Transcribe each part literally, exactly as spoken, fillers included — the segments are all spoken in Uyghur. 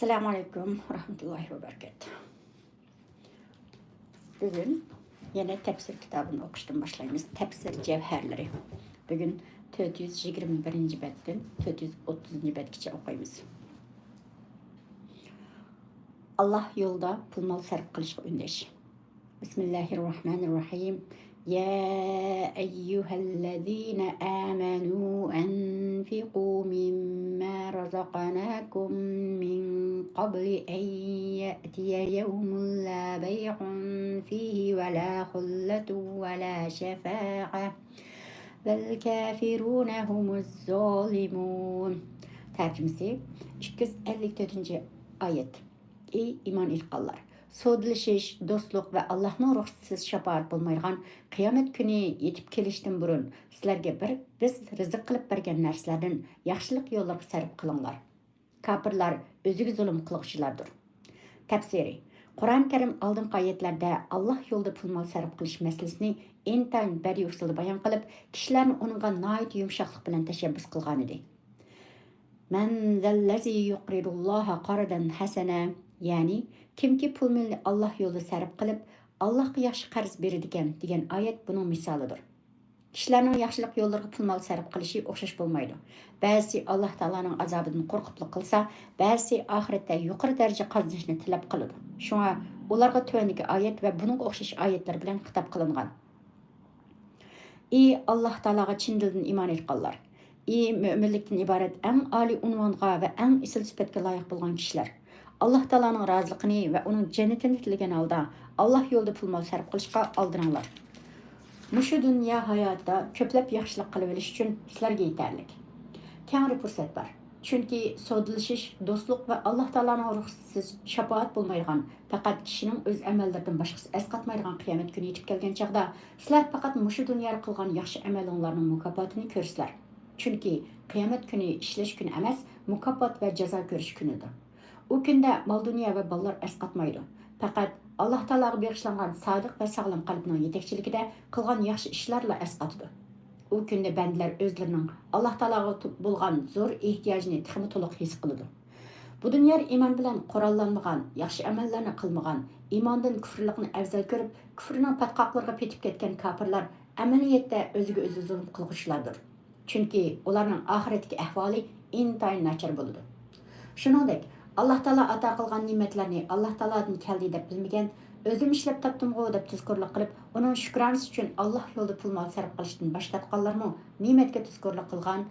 ئەسسالامۇ ئەلەيكۇم ۋە رەھمەتۇللاھى ۋە بەرىكاتۇھ. بۈگۈن يەنە تەپسىر كىتابىنى ئوقۇشتىن باشلايمىز. تەپسىر جەۋھەرلىرى. بۈگۈن تۆت يۈز يىگىرمە بىرىنچى بەتتىن تۆت يۈز ئوتتۇزىنچى بەتكىچە ئوقۇيمىز. ئاللاھ يولىدا پۇل مال سەرپ قىلىشقا ئۈندەش. بسم الله الرحمن الرحيم. يا أيها الذين آمنوا أنفقوا مما رزقناكم من قبل أن يأتي يوم لا بيع فيه ولا خلة ولا شفاعة والكافرون هم الظالمون. تەرجىمىسى، ئىككى يۈز ئەللىك تۆتىنچى ئايەت. ئى ئىمان ئېيتقانلار! سودىلىشىش، دوستلۇق ۋە ئاللاھنىڭ رۇخسىتىسىز شاپائەت بولمايدىغان قىيامەت كۈنى يېتىپ كېلىشتىن بۇرۇن، سىلەرگە بىر بىز رىزىق قىلىپ بەرگەن نەرسىلەردىن ياخشىلىق يوللىرىغا سەرپ قىلىڭلار. كاپىرلار ئۆزىگە زۇلۇم قىلغۇچىلاردۇر. تەپسىرى. قۇرئان كەرىم ئالدىنقى ئايەتلەردە ئاللاھ يولىدا پۇل مال سەرپ قىلىش مەسىلىسىنى ئىنتايىن بەدىئىي ئۇسۇلدا بايان قىلىپ، كىشىلەرنى ئۇنىڭغا ناھايىتى يۇمشاقلىق بىلەن تەشەببۇس قىلغانىدى. مَنْ ذَا الَّذِي يُقْرِضُ اللَّهَ قَرْضًا حَسَنًا، يەنى كىمكى پۇل مېلىنى ئاللاھ يولىدا سەرپ قىلىپ، ئاللاھقا ياخشى قەرز بېرىدىكەن، دېگەن ئايەت بۇنىڭ مىسالىدۇر. كىشىلەرنىڭ ياخشىلىق يوللىرىغا پۇل مال سەرپ قىلىشى ئوخشاش بولمايدۇ. بەزىسى ئاللاھ تائالانىڭ ئازابىدىن قورقۇپلا قىلسا، بەزىسى ئاخىرەتتە يۇقىرى دەرىجە قازىنىشنى تىلەپ قىلىدۇ. شۇڭا ئۇلارغا تۆۋەندىكى ئايەت ۋە بۇنىڭغا ئوخشاش ئايەتلەر بىلەن خىتاب قىلىنغان. ئى ئاللاھ تائالاغا چىن دىلدىن ئىمان ئېيتقانلار! ئى مۆمىنلىكتىن ئىبارەت ئەڭ ئالىي ئۇنۋانغا ۋە ئەڭ ئېسىل سۈپەتكە لايىق بولغان كىشىلەر! ئاللاھ تائالانىڭ رازىلىقىنى ۋە ئۇنىڭ جەننىتىنى تىلىگەن ھالدا، ئاللاھ يولىدا پۇل مال سەرپ قىلىشقا ئالدىرىڭلار. مۇشۇ دۇنيا ھاياتىدا كۆپلەپ ياخشىلىق قىلىۋېلىش ئۈچۈن سىلەرگە يېتەرلىك كەڭرى پۇرسەت بار. چۈنكى سودىلىشىش، دوستلۇق ۋە ئاللاھ تائالانىڭ رۇخسىتىسىز شاپائەت بولمايدىغان، پەقەت كىشىنىڭ ئۆز ئەمەللىرىدىن باشقىسى ئەسقاتمايدىغان قىيامەت كۈنى يېتىپ كەلگەن چاغدا، سىلەر پەقەت مۇشۇ دۇنيادا قىلغان ياخشى ئەمەلىڭلارنىڭ مۇكاپاتىنى كۆرىسىلەر. چۈنكى قىيامەت كۈنى ئىشلەش كۈنى ئەمەس، مۇكاپات ۋە جازا كۆرۈش كۈنىدۇر. ئۇ كۈندە مال-دۇنيا ۋە بالىلار ئەسقاتمايدۇ. پەقەت ئاللاھ تائالاغا بېغىشلانغان سادىق ۋە ساغلام قەلبنىڭ يېتەكچىلىكىدە قىلغان ياخشى ئىشلارلا ئەسقاتىدۇ. ئۇ كۈندە بەندىلەر ئۆزلىرىنىڭ ئاللاھ تائالاغا تو-، بولغان زور ئېھتىياجىنى تېخىمۇ تولۇق ھېس قىلىدۇ. بۇ دۇنيادا ئىمان بىلەن قوراللانمىغان، ياخشى ئەمەللەرنى قىلمىغان، ئىماندىن كۇفرلۇقنى ئەۋزەل كۆرۈپ، كۇفرنىڭ پاتقاقلىرىغا پېتىپ كەتكەن كاپىرلار ئەمەلىيەتتە ئۆزىگە ئۆزى زۇلۇم قىلغۇچىلاردۇر. چۈنكى ئۇلارنىڭ ئاخىرەتتىكى ئەھۋالى ئىنتايىن ناچار بولىدۇ. شۇنىڭدەك، ئاللاھ تائالا ئاتا قىلغان نېمەتلەرنى ئاللاھ تائالادىن كەلدى دەپ بىلمىگەن، ئۆزۈم ئىشلەپ تاپتىمغۇ دەپ تۇزكورلۇق قىلىپ، ئۇنىڭ شۈكرانىسى ئۈچۈن ئاللاھ يولىدا پۇل مال سەرپ قىلىشتىن باش تارتقانلارمۇ نېمەتكە تۇزكورلۇق قىلغان،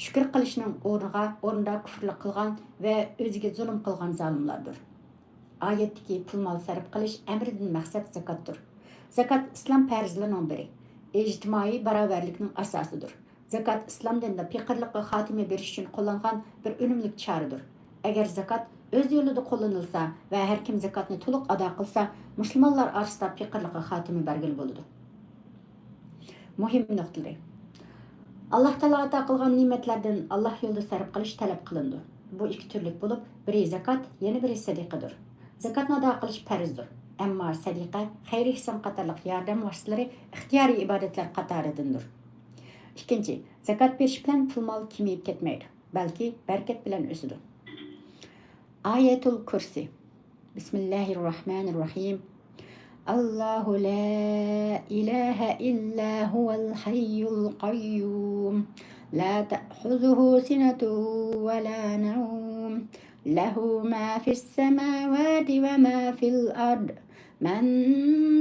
شۈكۈر قىلىشنىڭ ئورنىغا، ئورنىدا كۇفرلۇق قىلغان ۋە ئۆزىگە زۇلۇم قىلغان زالىملاردۇر. ئايەتتىكى پۇل مال سەرپ قىلىش ئەمرىدىن مەقسەت زاكاتتۇر. زاكات ئىسلام پەرزلىرىنىڭ بىرى، ئىجتىمائىي باراۋەرلىكنىڭ ئاساسىدۇر. زاكات ئىسلام دىنىدا پېقىرلىققا خاتىمە بېرىش ئۈچۈن قوللانغان بىر ئۈنۈملۈك چارىدۇر. ئەگەر زاكات ئۆز يولىدا قوللىنىلسا ۋە ھەر كىم زاكاتنى تولۇق ئادا قىلسا، مۇسۇلمانلار ئارىسىدا پېقىرلىققا خاتىمە بەرگىلى بولىدۇ. مۇھىم نۇقتىلىرى. ئاللاھ تائالا ئاتا قىلغان نېمەتلەردىن ئاللاھ يولىدا سەرپ قىلىش تەلەپ قىلىنىدۇ. بۇ ئىككى تۈرلۈك بولۇپ، بىرى زاكات، يەنە بىرى سەدىقىدۇر. زاكاتنى ئادا قىلىش پەرزدۇر. ئەمما سەدىقە، خەير-ئېھسان قاتارلىق ياردەم ۋاسىتىلىرى ئىختىيارىي ئىبادەتلەر قاتارىدىندۇر. ئىككىنچى، زاكات بېرىش بىلەن پۇل-مال كېمىيىپ كەتمەيدۇ، بەلكى بەرىكەت بىلەن ئۆسىدۇ. ئايەتۇل كۇرسى. بسم الله الرحمن الرحيم. الله لا إله إلا هو الحي القيوم. لا تأخذه سنة ولا نوم. له ما في السماوات وما في الأرض. من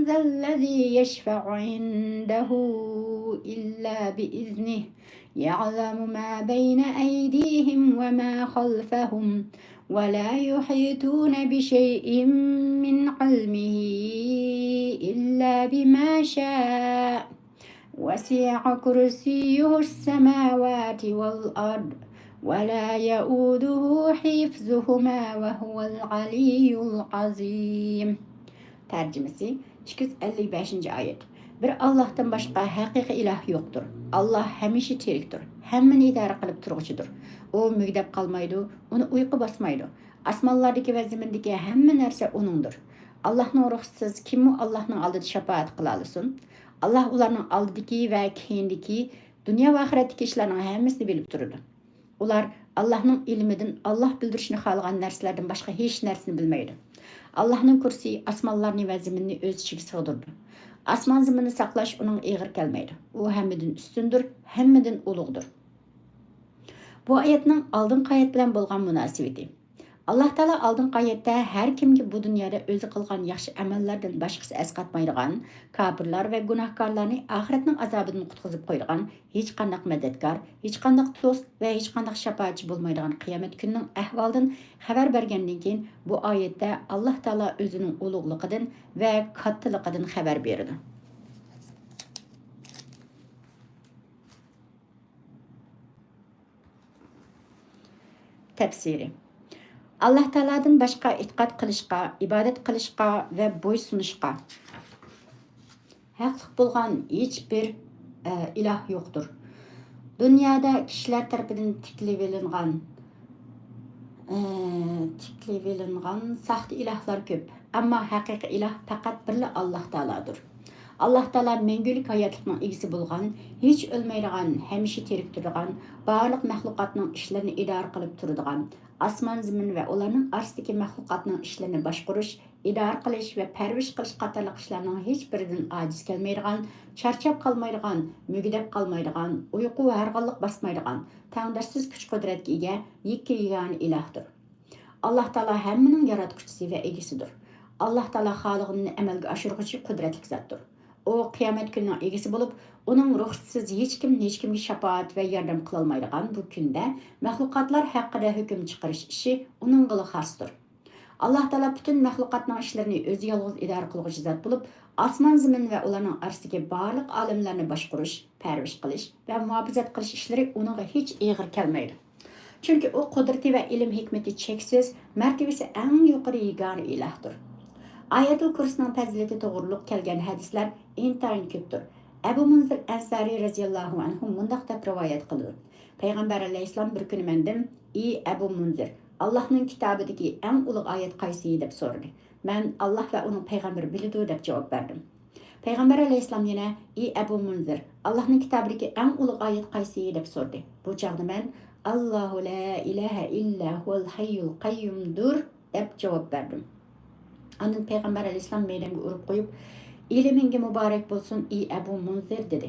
ذا الذي يشفع عنده إلا بإذنه. يعلم ما بين أيديهم وما خلفهم. ولا يحيطون بشيء من علمه إلا بما شاء. وسع كرسيه السماوات والأرض. ولا يئوده حفظهما وهو العلي العظيم. تەرجىمىسى، ئىككى يۈز ئەللىك بەشىنچى ئايەت. بىر ئاللاھتىن باشقا ھەقىقىي ئىلاھ يوقتۇر. ئاللاھ ھەمىشە تىرىكتۇر، ھەممىنى ئىدارە قىلىپ تۇرغۇچىدۇر. ئۇ مۈگدەپ قالمايدۇ، ئۇنى ئۇيقۇ باسمايدۇ. ئاسمانلاردىكى ۋە زېمىندىكى ھەممە نەرسە ئۇنىڭدۇر. ئاللاھنىڭ رۇخسىتىسىز كىممۇ ئاللاھنىڭ ئالدىدا شاپائەت قىلالىسۇن؟ ئاللاھ ئۇلارنىڭ ئالدىدىكى ۋە كەينىدىكى، دۇنيا ۋە ئاخىرەتتىكى ئىشلارنىڭ ھەممىسىنى بىلىپ تۇرىدۇ. ئۇلار ئاللاھنىڭ ئىلمىدىن، ئاللاھ بىلدۈرۈشنى خالىغان نەرسىلەردىن باشقا ھېچ نەرسىنى بىلمەيدۇ. ئاللاھنىڭ كۇرسىيى ئاسمانلارنى ۋە زېمىننى ئۆز ئىچىگە سىغدۇرىدۇ. ئاسمان زېمىننى ساقلاش ئۇنىڭغا ئېغىر كەلمەيدۇ. ئۇ ھەممىدىن ئۈستۈندۇر، ھەممىدىن ئۇلۇغدۇر. بۇ ئايەتنىڭ ئالدىنقى ئايەت بىلەن بولغان مۇناسىۋىتى. ئاللاھ تائالا ئالدىنقى ئايەتتە ھەر كىمگە بۇ دۇنيادا ئۆزى قىلغان ياخشى ئەمەللەردىن باشقىسى ئەسقاتمايدىغان، كاپىرلار ۋە گۇناھكارلارنى ئاخىرەتنىڭ ئازابىدىن قۇتقۇزۇپ قويىدىغان ھېچقانداق مەدەتكار، ھېچقانداق دوست ۋە ھېچقانداق شاپائەتچى بولمايدىغان قىيامەت كۈنىنىڭ ئەھۋالىدىن خەۋەر بەرگەندىن كېيىن، بۇ ئايەتتە ئاللاھ تائالا ئۆزىنىڭ ئۇلۇغلۇقىدىن ۋە كاتتىلىقىدىن خەۋەر بېرىدۇ. تەپسىرى. ئاللاھ تائالادىن باشقا ئېتىقاد قىلىشقا، ئىبادەت قىلىشقا ۋە بويسۇنۇشقا ھەقلىق بولغان ھېچبىر، ئە، ئىلاھ يوقتۇر. دۇنيادا كىشىلەر تەرىپىدىن تىكلىۋېلىنغان، ئە، تىكلىۋېلىنغان ساختا ئىلاھلار كۆپ، ئەمما ھەقىقىي ئىلاھ پەقەت بىرلا ئاللاھ تائالادۇر. ئاللاھ تائالا مەڭگۈلۈك ھاياتلىقنىڭ ئىگىسى بولغان، ھېچ ئۆلمەيدىغان، ھەمىشە تىرىك تۇرىدىغان، بارلىق مەخلۇقاتنىڭ ئىشلىرىنى ئىدارە قىلىپ تۇرىدىغان، ئاسمان زېمىن ۋە ئۇلارنىڭ ئارىسىدىكى مەخلۇقاتنىڭ ئىشلىرىنى باشقۇرۇش، ئىدارە قىلىش ۋە پەرۋىش قىلىش قاتارلىق ئىشلارنىڭ ھېچبىرىدىن ئاجىز كەلمەيدىغان، چارچاپ قالمايدىغان، مۈگدەپ قالمايدىغان، ئۇيقۇ ھارغىنلىق باسمايدىغان، تەڭداشسىز كۈچ-قۇدرەتكە ئىگە، يەككە يېگانە ئىلاھتۇر. ئاللاھ تائالا ھەممىنىڭ ياراتقۇچىسى ۋە ئىگىسىدۇر. ئاللاھ تائالا خالىغىنىنى ئەمەلگە ئاشۇرغۇچى قۇدرەتلىك زاتتۇر. ئۇ قىيامەت كۈنىنىڭ ئىگىسى بولۇپ، ئۇنىڭ رۇخسىتىسىز ھېچكىم ھېچكىمگە شاپائەت ۋە ياردەم قىلالمايدىغان بۇ كۈندە مەخلۇقاتلار ھەققىدە ھۆكۈم چىقىرىش ئىشى ئۇنىڭغىلا خاستۇر. ئاللاھ تائالا پۈتۈن مەخلۇقاتنىڭ ئىشلىرىنى ئۆزى يالغۇز ئىدارە قىلغۇچى زات بولۇپ، ئاسمان زېمىن ۋە ئۇلارنىڭ ئارىسىدىكى بارلىق ئالەملەرنى باشقۇرۇش، پەرۋىش قىلىش ۋە مۇھاپىزەت قىلىش ئىشلىرى ئۇنىڭغا ھېچ ئېغىر كەلمەيدۇ. چۈنكى ئۇ قۇدرىتى ۋە ئىلىم ھېكمىتى چەكسىز، مەرتىۋىسى ئەڭ يۇقىرى يېگانە ئىلاھتۇر. ئايەتۇل كۇرسىنىڭ پەزىلىتى توغرۇلۇق كەلگەن ھەدىسلەر ئىنتايىن كۆپتۇر. ئەبۇ مۇنزىر ئەنسارى رەزىياللاھۇ ئەنھۇ مۇنداق دەپ رىۋايەت قىلىدۇ: پەيغەمبەر ئەلەيھىسسالام بىر كۈنى مەندىن، ئى ئەبۇ مۇنزىر، ئاللاھنىڭ كىتابىدىكى ئەڭ ئۇلۇغ ئايەت قايسى؟ دەپ سورىدى. مەن، ئاللاھ ۋە ئۇنىڭ پەيغەمبىرى بىلىدۇ، دەپ جاۋاب بەردىم. پەيغەمبەر ئەلەيھىسسالام يەنە، ئى ئەبۇ مۇنزىر، ئاللاھنىڭ كىتابىدىكى ئەڭ ئۇلۇغ ئايەت قايسى؟ دەپ سورىدى. بۇ چاغدا مەن، ئاللاھۇ لا ئىلاھە ئىللا ھۇۋەل ھەييۇل قەييۇمدۇر، دەپ جاۋاب بەردىم. ئاندىن پەيغەمبەر ئەلەيھىسسالام مەيدەمگە ئۇرۇپ قويۇپ، ئىلمىڭگە مۇبارەك بولسۇن، ئى ئەبۇ مۇنزىر، دېدى.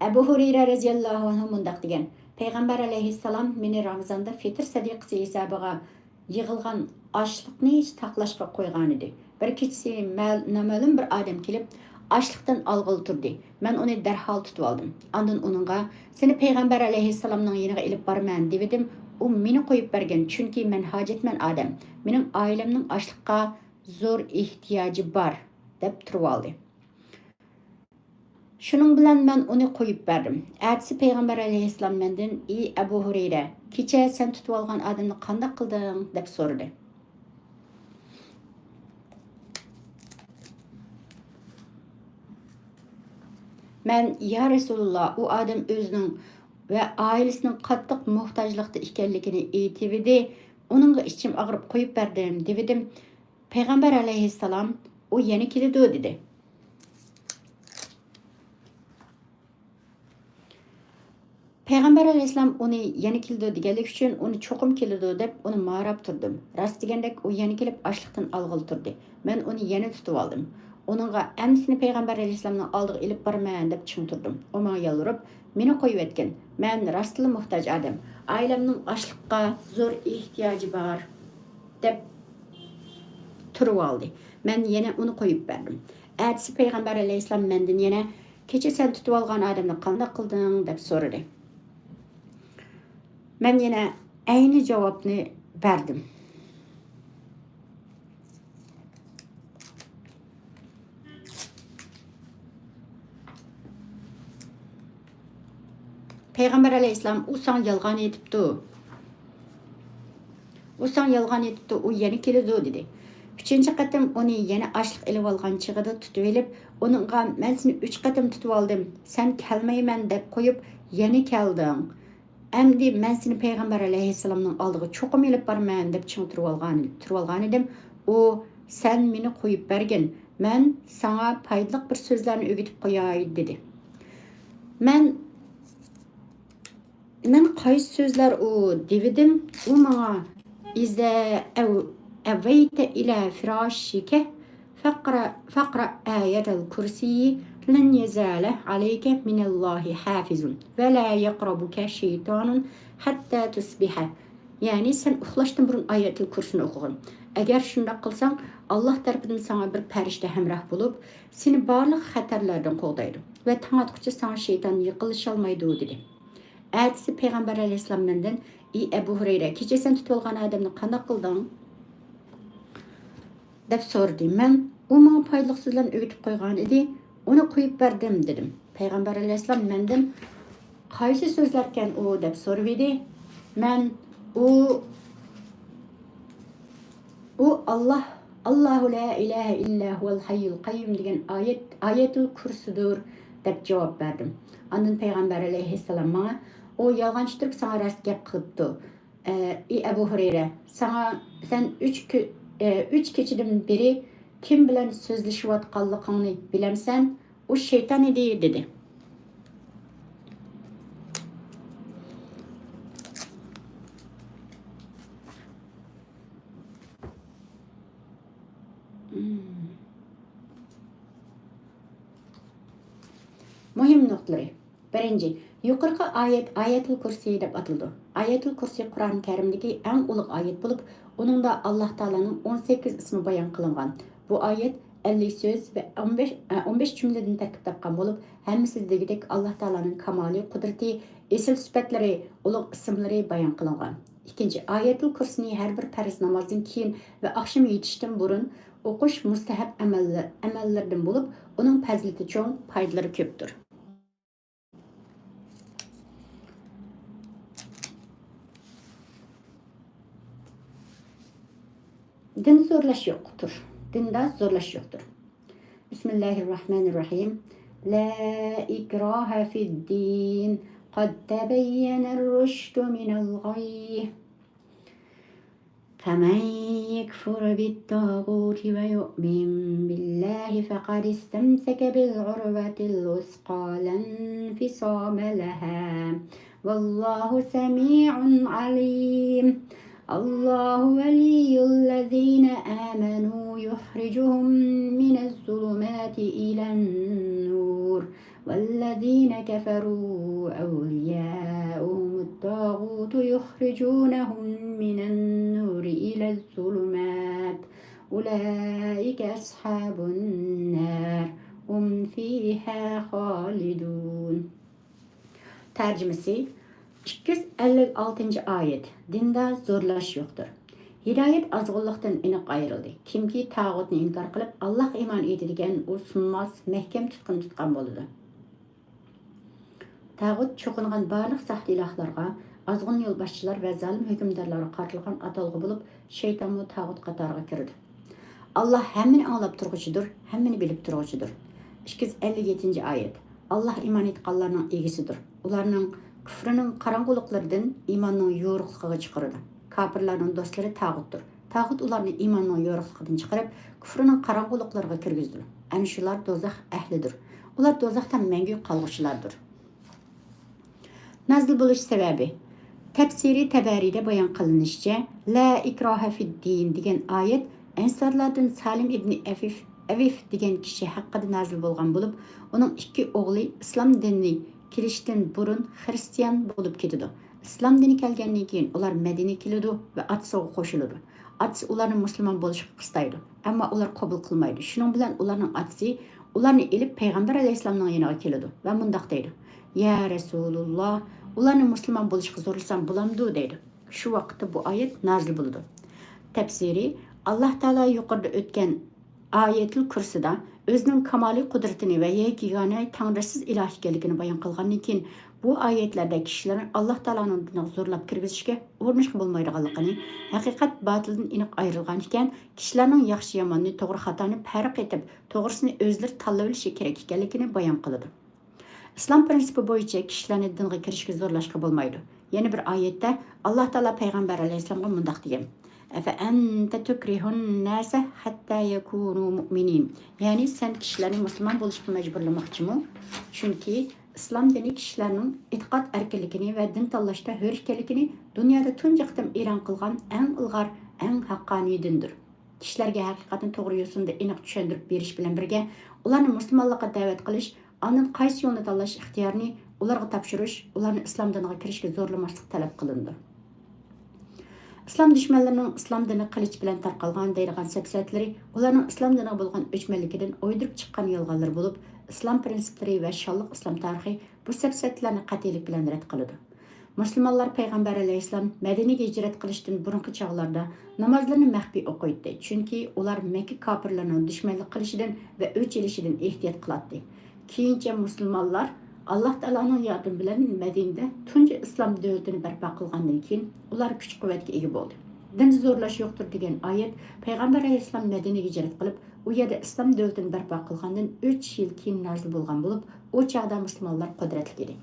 ئەبۇ ھۇرەيرە رەزىياللاھۇ ئەنھۇ مۇنداق دېگەن: پەيغەمبەر ئەلەيھىسسالام مېنى رامىزاندا فىتىر سەدىقىسى ھېسابىغا يىغىلغان ئاشلىقنى ھېچ تاقلاشقا قويغانىدى. بىر كېچىسى مەل-، نامەلۇم بىر ئادەم كېلىپ، ئاشلىقتىن ئالغىلى تۇردى. مەن ئۇنى دەرھال تۇتۇۋالدىم. ئاندىن ئۇنىڭغا، سېنى پەيغەمبەر ئەلەيھىسسالامنىڭ يېنىغا ئېلىپ بارىمەن، دېۋىدىم. ئۇ مېنى قويۇپ بەرگەن، چۈنكى مەن ھاجەتمەن ئادەم. مېنىڭ ئائىلەمنىڭ ئاشلىققا زور ئېھتىياجى بار، دەپ تۇرۇۋالدى. شۇنىڭ بىلەن مەن ئۇنى قويۇپ بەردىم. ئەتىسى پەيغەمبەر ئەلەيھىسسالام مەندىن، ئى ئەبۇ ھۇرەيرە، كېچە سەن تۇتۇۋالغان ئادەمنى قانداق قىلدىڭ؟ دەپ سورىدى. مەن، يا رەسۇلۇللا، ئۇ ئادەم ئۆزىنىڭ ۋە ئائىلىسىنىڭ قاتتىق موھتاجلىقتا ئىكەنلىكىنى ئېيتىۋىدى، ئۇنىڭغا ئىچىم ئاغرىپ قويۇپ بەردىم، دېۋىدىم. پەيغەمبەر ئەلەيھىسسالام، ئۇ يەنە كېلىدۇ، دېدى. پەيغەمبەر ئەلەيھىسسالام ئۇنى يەنە كېلىدۇ دېگەنلىكى ئۈچۈن، ئۇنى چوقۇم كېلىدۇ دەپ، ئۇنى ماراپ تۇردۇم. راست دېگەندەك، ئۇ يەنە كېلىپ ئاشلىقتىن ئالغىلى تۇردى. مەن ئۇنى يەنە تۇتۇۋالدىم. ئۇنىڭغا، ئەمدى سېنى پەيغەمبەر ئەلەيھىسسالامنىڭ ئالدىغا ئېلىپ بارىمەن، دەپ چىڭ تۇردۇم. ئۇ ماڭا يالۋۇرۇپ، مېنى قويۇۋەتكىن. مەن راستلا موھتاج ئادەم. ئائىلەمنىڭ ئاشلىققا زور ئېھتىياجى بار، دەپ تۇرۇۋالدى. مەن يەنە ئۇنى قويۇپ بەردىم. ئەتىسى پەيغەمبەر ئەلەيھىسسالام مەندىن يەنە، كېچە سەن تۇتۇۋالغان ئادەمنى قانداق قىلدىڭ؟ دەپ سورىدى. مەن يەنە ئەينى جاۋابنى بەردىم. پەيغەمبەر ئەلەيھىسسالام، ئۇ ساڭا يالغان ئېيتىپتۇ. ئۇ ساڭا يالغان ئېيتىپتۇ، ئۇ يەنە كېلىدۇ، دېدى. ئۈچىنچى قېتىم ئۇنى يەنە ئاشلىق ئېلىۋالغان چېغىدا تۇتۇۋېلىپ، ئۇنىڭغا، مەن سېنى ئۈچ قېتىم تۇتۇۋالدىم، سەن كەلمەيمەن دەپ قويۇپ، يەنە كەلدىڭ. ئەمدى مەن سېنى پەيغەمبەر ئەلەيھىسسالامنىڭ ئالدىغا چوقۇم ئېلىپ بارىمەن دەپ چىڭ تۇرۇۋالغان، تۇرۇۋالغانىدىم. ئۇ، سەن مېنى قويۇپ بەرگىن، مەن ساڭا پايدىلىق بىر سۆزلەرنى ئۆگىتىپ قوياي، دېدى. مەن مەن قايسى سۆزلەر ئۇ دېۋىدىم، ئۇ ماڭا: «ئىزا ئەۋ-، ئەۋەيتە ئىلە فىراشىكە فەقرا، فەقرا ئايەتەل كۇرسىيى لەن يەزالە ئەلەيكە مىنەللاھى ھافىزۇن ۋە لا يەقرەبۇكە شەيتانۇن ھەتتا تۇسبىھە.» يەنى سەن ئۇخلاشتىن بۇرۇن ئايەتۇل كۇرسىنى ئوقۇغىن. ئەگەر شۇنداق قىلساڭ، ئاللاھ تەرىپىدىن ساڭا بىر پەرىشتە ھەمراھ بولۇپ، سېنى بارلىق خەتەرلەردىن قوغدايدۇ ۋە تاڭ ئاتقۇچە ساڭا شەيتان يېقىنلىشالمايدۇ، دېدى. ئەتىسى پەيغەمبەر ئەلەيھىسسالام مەندىن: «ئى ئەبۇ ھۇرەيرە، كېچە سەن تۇتۇۋالغان ئادەمنى قانداق قىلدىڭ؟» دەپ سورىدى. مەن: «ئۇ ماڭا پايدىلىق سۆزلەرنى ئۆگىتىپ قويغان ئىدى، ئۇنى قويۇپ بەردىم» دېدىم. پەيغەمبەر ئەلەيھىسسالام مەندىن: «قايسى سۆزلەركەن ئۇ؟» دەپ سورىۋىدى. مەن: «ئۇ، ئۇ ئاللاھ، ئاللاھۇ لا ئىلاھە ئىللا ھۇۋەل ھەييۇل قەييۇم دېگەن ئايەت، ئايەتۇل كۇرسىدۇر» دەپ جاۋاب بەردىم. ئاندىن پەيغەمبەر ئەلەيھىسسالام ماڭا: «ئۇ يالغانچى تۈرك ساڭا راست گەپ قىلىپتۇ. ئى ئەبۇ ھۇرەيرە، ساڭا، سەن ئۈچ كۈ-، ئى، ئۈچ كېچىدىن بېرى كىم بىلەن سۆزلىشىۋاتقانلىقىڭنى بىلەمسەن؟ ئۇ شەيتان ئىدى» دېدى. مۇھىم نۇقتىلىرى. بىرىنچى، يۇقىرىقى ئايەت ئايەتۇل كۇرسى دەپ ئاتىلىدۇ. ئايەتۇل كۇرسى قۇرئان كەرىمدىكى ئەڭ ئۇلۇغ ئايەت بولۇپ، ئۇنىڭدا ئاللاھ تائالانىڭ ئون سەككىز ئىسمى بايان قىلىنغان. بۇ ئايەت ئەللىك سۆز ۋە ئون بەش، ئە، ئون بەش جۈملىدىن تەركىب تاپقان بولۇپ، ھەممىسىدە دېگۈدەك ئاللاھ تائالانىڭ كامالى، قۇدرىتى، ئېسىل سۈپەتلىرى، ئۇلۇغ ئىسىملىرى بايان قىلىنغان. ئىككىنچى، ئايەتۇل كۇرسىنى ھەر بىر پەرز نامازدىن كېيىن ۋە ئاخشام يېتىشتىن بۇرۇن ئوقۇش مۇستەھەب ئەمەللە-، ئەمەللەردىن بولۇپ، ئۇنىڭ پەزىلىتى چوڭ، پايدىلىرى كۆپتۇر. دىندا زورلاش يوقتۇر. دىندا زورلاش يوقتۇر. بسم الله الرحمن الرحيم. لا إكراه في الدين، قد تبين الرشد من الغي. فمن يكفر بالطاغوت ويؤمن بالله فقد استمسك بالعروة الوثقى لا انفصام لها، والله سميع عليم. الله ولي الذين آمنوا يخرجهم من الظلمات إلى النور، والذين كفروا أولياؤهم الطاغوت يخرجونهم من النور إلى الظلمات، أولئك أصحاب النار، هم فيها خالدون. تەرجىمىسى: ئىككى يۈز ئەللىك ئالتىنچى ئايەت. دىندا زورلاش يوقتۇر. ھىدايەت ئازغۇنلۇقتىن ئېنىق ئايرىلدى. كىمكى تاغۇتنى ئىنكار قىلىپ، ئاللاھقا ئىمان ئېيتىدىكەن، ئۇ سۇنماس، مەھكەم تۇتقۇن تۇتقان بولىدۇ. تاغۇت چوقۇنغان بارلىق ساختا ئىلاھلارغا، ئازغۇن يولباشچىلار ۋە زالىم ھۆكۈمدارلارغا قارىتىلغان ئاتالغۇ بولۇپ، شەيتانمۇ تاغۇت قاتارىغا كىرىدۇ. ئاللاھ ھەممىنى ئاڭلاپ تۇرغۇچىدۇر، ھەممىنى بىلىپ تۇرغۇچىدۇر. ئىككى يۈز ئەللىك يەتتىنچى ئايەت. ئاللاھ ئىمان ئېيتقانلارنىڭ ئىگىسىدۇر. ئۇلارنىڭ كۇفرىنىڭ قاراڭغۇلۇقلىرىدىن ئىماننىڭ يورۇقلۇقىغا چىقىرىدۇ. كاپىرلارنىڭ دوستلىرى تاغۇتتۇر. تاغۇت ئۇلارنى ئىماننىڭ يورۇقلۇقىدىن چىقىرىپ، كۇفرىنىڭ قاراڭغۇلۇقلىرىغا كىرگۈزىدۇ. ئەنە شۇلار دوزاخ ئەھلىدۇر. ئۇلار دوزاختا مەڭگۈ قالغۇچىلاردۇر. نازىل بولۇش سەۋەبى. تەپسىرى تەبەرىدە بايان قىلىنىشىچە، لا ئىكراھە فىددىن دېگەن ئايەت ئەنسارلاردىن سالىم ئىبنى ئەفىف، ئەۋىف دېگەن كىشى ھەققىدە نازىل بولغان بولۇپ، ئۇنىڭ ئىككى ئوغلى ئىسلام دىنىنى كېلىشتىن بۇرۇن خىرىستىيان بولۇپ كېتىدۇ. ئىسلام دىنى كەلگەندىن كېيىن ئۇلار مەدىنىگە كېلىدۇ ۋە ئاتىسىغا قوشۇلىدۇ. ئاتىسى ئۇلارنى مۇسۇلمان بولۇشقا قىستايدۇ، ئەمما ئۇلار قوبۇل قىلمايدۇ. شۇنىڭ بىلەن ئۇلارنىڭ ئاتىسى ئۇلارنى ئېلىپ پەيغەمبەر ئەلەيھىسسالامنىڭ يېنىغا كېلىدۇ ۋە مۇنداق دەيدۇ: يا رەسۇلۇللا، ئۇلارنى مۇسۇلمان بولۇشقا زورلىسام بولامدۇ؟ دەيدۇ. شۇ ۋاقىتتا بۇ ئايەت نازىل بولىدۇ. تەپسىرى، ئاللاھ تائالا يۇقىرىدا ئۆتكەن ئايەتۇل كۇرسىدا ئۆزىنىڭ كامالىي قۇدرىتىنى ۋە يەككە يېگانە تەڭرىسىز ئىلاھىي ئىكەنلىكىنى بايان قىلغاندىن كېيىن، بۇ ئايەتلەردە كىشىلەرنى ئاللاھ تائالانىڭ دىنىغا زورلاپ كىرگۈزۈشكە ئۇرۇنۇشقا بولمايدىغانلىقىنى، ھەقىقەت باتىلدىن ئېنىق ئايرىلغان ئىكەن، كىشىلەرنىڭ ياخشى ياماننى، توغرا خاتانى پەرق ئېتىپ، توغرىسىنى ئۆزلىرى تاللىۋېلىشى كېرەك ئىكەنلىكىنى بايان قىلىدۇ. ئىسلام پىرىنسىپى بويىچە كىشىلەرنى دىنغا كىرىشكە زورلاشقا بولمايدۇ. يەنە بىر ئايەتتە ئاللاھ تائالا پەيغەمبەر ئەلەيھىسسالامغا مۇنداق دېگەن: ئەفەئەنتە تۇكرىھۇن ناسە ھەتتا يەكۇنۇ مۇئمىنىن. يەنى سەن كىشىلەرنى مۇسۇلمان بولۇشقا مەجبۇرلىماقچىمۇ؟ چۈنكى ئىسلام دىنى كىشىلەرنىڭ ئېتىقاد ئەركىنلىكىنى ۋە دىن تاللاشتا ھۆر ئىكەنلىكىنى دۇنيادا تۇنجى قېتىم ئېلان قىلغان ئەڭ ئىلغار، ئەڭ ھەققانىي دىندۇر. كىشىلەرگە ھەقىقەتنى توغرا يوسۇندا ئېنىق چۈشەندۈرۈپ بېرىش بىلەن بىرگە، ئۇلارنى مۇسۇلمانلىققا دەۋەت قىلىش، ئاندىن قايسى يولنى تاللاش ئىختىيارىنى ئۇلارغا تاپشۇرۇش، ئۇلارنى ئىسلام دىنىغا كىرىشكە زورلىماسلىق تەلەپ قىلىنىدۇ. ئىسلام دۈشمەنلىرىنىڭ «ئىسلام دىنى قىلىچ بىلەن تارقالغان» دەيدىغان سەپسەتىلىرى ئۇلارنىڭ ئىسلام دىنىغا بولغان ئۆچمەنلىكىدىن ئويدۇرۇپ چىققان يالغانلىرى بولۇپ، ئىسلام پىرىنسىپلىرى ۋە شانلىق ئىسلام تارىخى بۇ سەپسەتىلەرنى قەتئىيلىك بىلەن رەت قىلىدۇ. مۇسۇلمانلار پەيغەمبەر ئەلەيھىسسالام مەدىنىگە ھىجرەت قىلىشتىن بۇرۇنقى چاغلاردا نامازلىرىنى مەخپىي ئوقۇيتتى، چۈنكى ئۇلار مەككە كاپىرلىرىنىڭ دۈشمەنلىك قىلىشىدىن ۋە ئۆچ ئېلىشىدىن ئېھتىيات قىلاتتى. كېيىنچە مۇسۇلمانلار ئاللاھ تائالانىڭ ياردىمى بىلەن مەدىنىدە تۇنجى ئىسلام دۆلىتىنى بەرپا قىلغاندىن كېيىن، ئۇلار كۈچ-قۇۋۋەتكە ئىگە بولدى. «دىندا زورلاش يوقتۇر» دېگەن ئايەت پەيغەمبەر ئەلەيھىسسالام مەدىنىگە ھىجرەت قىلىپ، ئۇ يەردە ئىسلام دۆلىتىنى بەرپا قىلغاندىن ئۈچ يىل كېيىن نازىل بولغان بولۇپ، ئۇ چاغدا مۇسۇلمانلار قۇدرەتلىك ئىدى.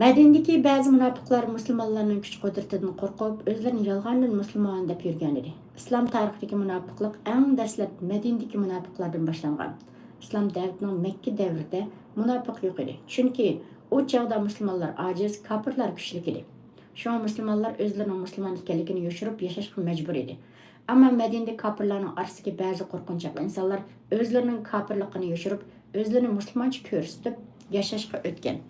مەدىنىدىكى بەزى مۇناپىقلار مۇسۇلمانلارنىڭ كۈچ-قۇدرىتىدىن قورقۇپ، ئۆزلىرىنى يالغاندىن مۇسۇلمان دەپ يۈرگەنىدى. ئىسلام تارىخىدىكى مۇناپىقلىق ئەڭ دەسلەپ مەدىنىدىكى مۇناپىقلاردىن باشلانغان. ئىسلام دەۋىتىنىڭ مەككە دەۋرىدە مۇناپىق يوق ئىدى، چۈنكى ئۇ چاغدا مۇسۇلمانلار ئاجىز، كاپىرلار كۈچلۈك ئىدى. شۇڭا مۇسۇلمانلار ئۆزلىرىنىڭ مۇسۇلمان ئىكەنلىكىنى يوشۇرۇپ ياشاشقا مەجبۇر ئىدى. ئەمما مەدىنىدە كاپىرلارنىڭ ئارىسىدىكى بەزى قورقۇنچاق ئىنسانلار ئۆزلىرىنىڭ كاپىرلىقىنى يوشۇرۇپ، ئۆزلىرىنى مۇسۇلمانچە كۆرسىتىپ ياشاشقا ئۆتكەن.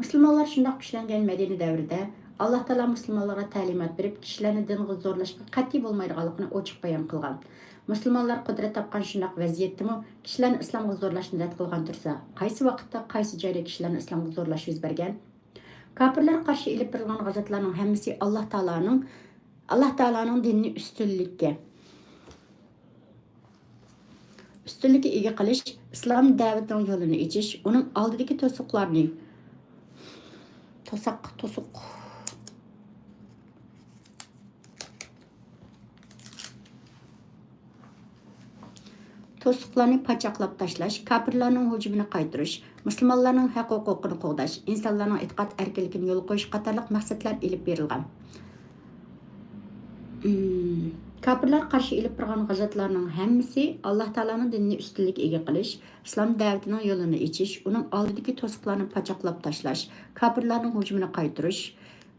مۇسۇلمانلار شۇنداق كۈچلەنگەن مەدىنە دەۋرىدە، ئاللاھ تائالا مۇسۇلمانلارغا تەلىمات بېرىپ، كىشىلەرنى دىنغا زورلاشقا قەتئىي بولمايدىغانلىقىنى ئوچۇق بايان قىلغان. مۇسۇلمانلار قۇدرەت تاپقان شۇنداق ۋەزىيەتتىمۇ كىشىلەرنى ئىسلامغا زورلاشنى رەت قىلغان تۇرسا، قايسى ۋاقىتتا، قايسى جايدا كىشىلەرنى ئىسلامغا زورلاش يۈز بەرگەن؟ كاپىرلارغا قارشى ئېلىپ بېرىلغان غازاتلارنىڭ ھەممىسى ئاللاھ تائالانىڭ، ئاللاھ تائالانىڭ دىنىنى ئۈستۈنلۈككە، ئۈستۈنلۈككە ئىگە قىلىش، ئىسلام دەۋىتىنىڭ يولىنى ئېچىش، ئۇنىڭ ئالدىدىكى توسۇقلارنى، توساق، توسۇق، توسۇقلارنى پاچاقلاپ تاشلاش، كاپىرلارنىڭ ھۇجۇمىنى قايتۇرۇش، مۇسۇلمانلارنىڭ ھەق ھوقۇقىنى قوغداش، ئىنسانلارنىڭ ئېتىقاد ئەركىنلىكىنى يولغا قويۇش قاتارلىق مەقسەتلەر ئېلىپ بېرىلغان. ئىم، كاپىرلارغا قارشى ئېلىپ بارغان غازاتلارنىڭ ھەممىسى ئاللاھ تائالانىڭ دىنىنى ئۈستۈنلۈككە ئىگە قىلىش، ئىسلام دەۋىتىنىڭ يولىنى ئېچىش، ئۇنىڭ ئالدىدىكى توسۇقلارنى پاچاقلاپ تاشلاش، كاپىرلارنىڭ ھۇجۇمىنى قايتۇرۇش،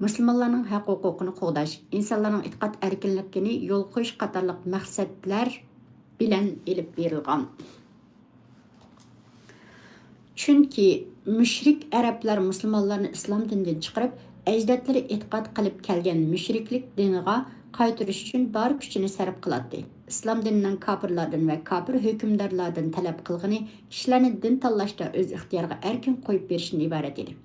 مۇسۇلمانلارنىڭ ھەق ھوقۇقىنى قوغداش، ئىنسانلارنىڭ ئېتىقاد ئەركىنلىكىنى يولغا قويۇش قاتارلىق مەقسەتلەر بىلەن ئېلىپ بېرىلغان. چۈنكى مۈشرىك ئەرەبلەر مۇسۇلمانلارنى ئىسلام دىنىدىن چىقىرىپ، ئەجدادلىرى ئېتىقاد قىلىپ كەلگەن مۈشرىكلىك دىنىغا قايتۇرۇش ئۈچۈن بار كۈچىنى سەرپ قىلاتتى. ئىسلام دىنىنىڭ كاپىرلاردىن ۋە كاپىر ھۆكۈمدارلاردىن تەلەپ قىلغىنى كىشىلەرنى دىن تاللاشتا ئۆز ئىختىيارىغا ئەركىن قويۇپ بېرىشتىن ئىبارەت ئىدى.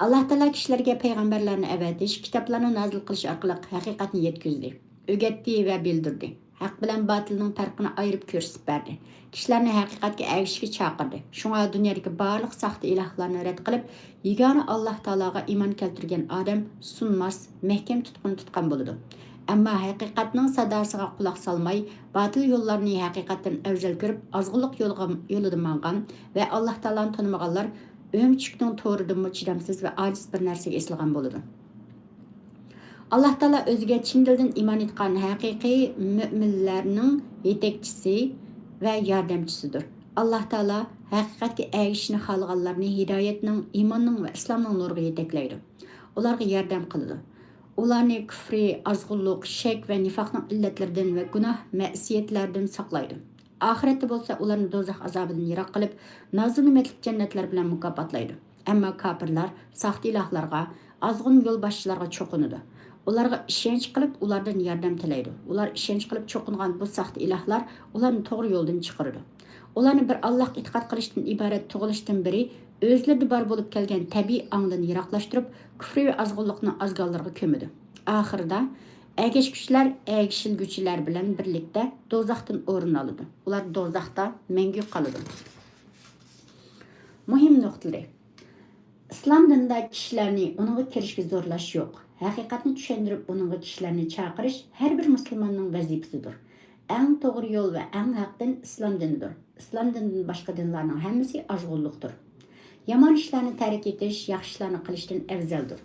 ئاللاھ تائالا كىشىلەرگە پەيغەمبەرلەرنى ئەۋەتىش، كىتابلارنى نازىل قىلىش ئارقىلىق ھەقىقەتنى يەتكۈزدى، ئۆگەتتى ۋە بىلدۈردى. ھەق بىلەن باتىلنىڭ پەرقىنى ئايرىپ كۆرسىتىپ بەردى. كىشىلەرنى ھەقىقەتكە ئەگىشىشكە چاقىردى. شۇڭا دۇنيادىكى بارلىق ساختا ئىلاھلارنى رەت قىلىپ، يېگانە ئاللاھ تائالاغا ئىمان كەلتۈرگەن ئادەم سۇنماس، مەھكەم تۇتقۇنى تۇتقان بولىدۇ. ئەمما ھەقىقەتنىڭ ساداسىغا قۇلاق سالماي، باتىل يوللارنى ھەقىقەتتىن ئەۋزەل كۆرۈپ، ئازغۇنلۇق يولىغا، يولىدا ماڭغان ۋە ئاللاھ تائالانى تانىمىغانلار ئۆمۈچۈكنىڭ تورىدىنمۇ چىدامسىز ۋە ئاجىز بىر نەرسىگە ئېسىلغان بولىدۇ. ئاللاھ تائالا ئۆزىگە چىن دىلدىن ئىمان ئېيتقان ھەقىقىي مۆمىنلەرنىڭ يېتەكچىسى ۋە ياردەمچىسىدۇر. ئاللاھ تائالا ھەقىقەتكە ئەگىشىشنى خالىغانلارنى ھىدايەتنىڭ، ئىماننىڭ ۋە ئىسلامنىڭ نۇرىغا يېتەكلەيدۇ. ئۇلارغا ياردەم قىلىدۇ. ئۇلارنى كۈفرى، ئازغۇنلۇق، شەك ۋە نىفاقنىڭ ئىللەتلىرىدىن ۋە گۇناھ، مەئسىيەتلەردىن ساقلايدۇ. ئاخىرەتتە بولسا ئۇلارنى دوزاخ ئازابىدىن يىراق قىلىپ، نازۇنېمەتلىك جەننەتلەر بىلەن مۇكاپاتلايدۇ. ئەمما كاپىرلار ساختا ئىلاھلارغا، ئازغۇن يولباشچىلارغا چوقۇنىدۇ. ئۇلارغا ئىشەنچ قىلىپ، ئۇلاردىن ياردەم تىلەيدۇ. ئۇلار ئىشەنچ قىلىپ چوقۇنغان بۇ ساختا ئىلاھلار ئۇلارنى توغرا يولدىن چىقىرىدۇ. ئۇلارنى بىر ئاللاھقا ئېتىقاد قىلىشتىن ئىبارەت تۇغۇلۇشتىن بېرى ئۆزلىرىدە بار بولۇپ كەلگەن تەبىئىي ئاڭدىن يىراقلاشتۇرۇپ، كۈفرى ۋە ئازغۇنلۇقنى ئازگاللىرىغا كۆمىدۇ. ئاخىرىدا ئەگەشكۈچىلەر ئەگىشىلگۈچىلەر بىلەن بىرلىكتە دوزاختىن ئورۇن ئالىدۇ. ئۇلار دوزاختا مەڭگۈ قالىدۇ. مۇھىم نۇقتىلىرى. ئىسلام دىنىدا كىشىلەرنى ئۇنىڭغا كىرىشكە زورلاش يوق. ھەقىقەتنى چۈشەندۈرۈپ، ئۇنىڭغا كىشىلەرنى چاقىرىش ھەر بىر مۇسۇلماننىڭ ۋەزىپىسىدۇر. ئەڭ توغرا يول ۋە ئەڭ ھەق دىن ئىسلام دىنىدۇر. ئىسلام دىنىدىن باشقا دىنلارنىڭ ھەممىسى ئازغۇنلۇقتۇر. يامان ئىشلارنى تەرك ئېتىش ياخشى ئىشلارنى قىلىشتىن ئەۋزەلدۇر.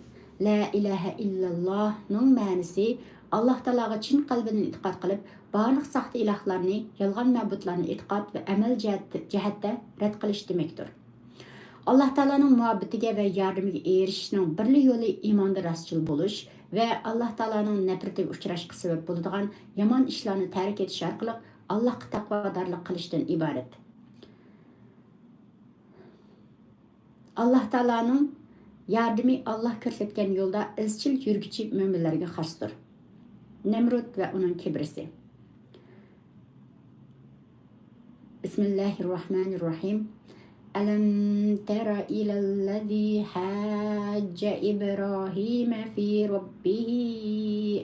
لا ئىلاھە ئىللاللاھنىڭ مەنىسى ئاللاھ تائالاغا چىن قەلبىدىن ئېتىقاد قىلىپ، بارلىق ساختا ئىلاھلارنى، يالغان مەبۇدلارنى ئېتىقاد ۋە ئەمەل جەھەت-، جەھەتتە رەت قىلىش دېمەكتۇر. ئاللاھ تائالانىڭ مۇھەببىتىگە ۋە ياردىمىگە ئېرىشىشنىڭ بىرلا يولى ئىماندا راستچىل بولۇش ۋە ئاللاھ تائالانىڭ نەپرىتىگە ئۇچراشقا سەۋەب بولىدىغان يامان ئىشلارنى تەرك ئېتىش ئارقىلىق ئاللاھقا تەقۋادارلىق قىلىشتىن ئىبارەت. ئاللاھ تائالانىڭ ياردىمى ئاللاھ كۆرسەتكەن يولدا ئىزچىل يۈرگۈچى مۆمىنلەرگە خاستۇر. نەمرۇت ۋە ئۇنىڭ كىبرىسى. بسم الله الرحمن الرحيم. ألم تر إلى الذي حاج إبراهيم في ربه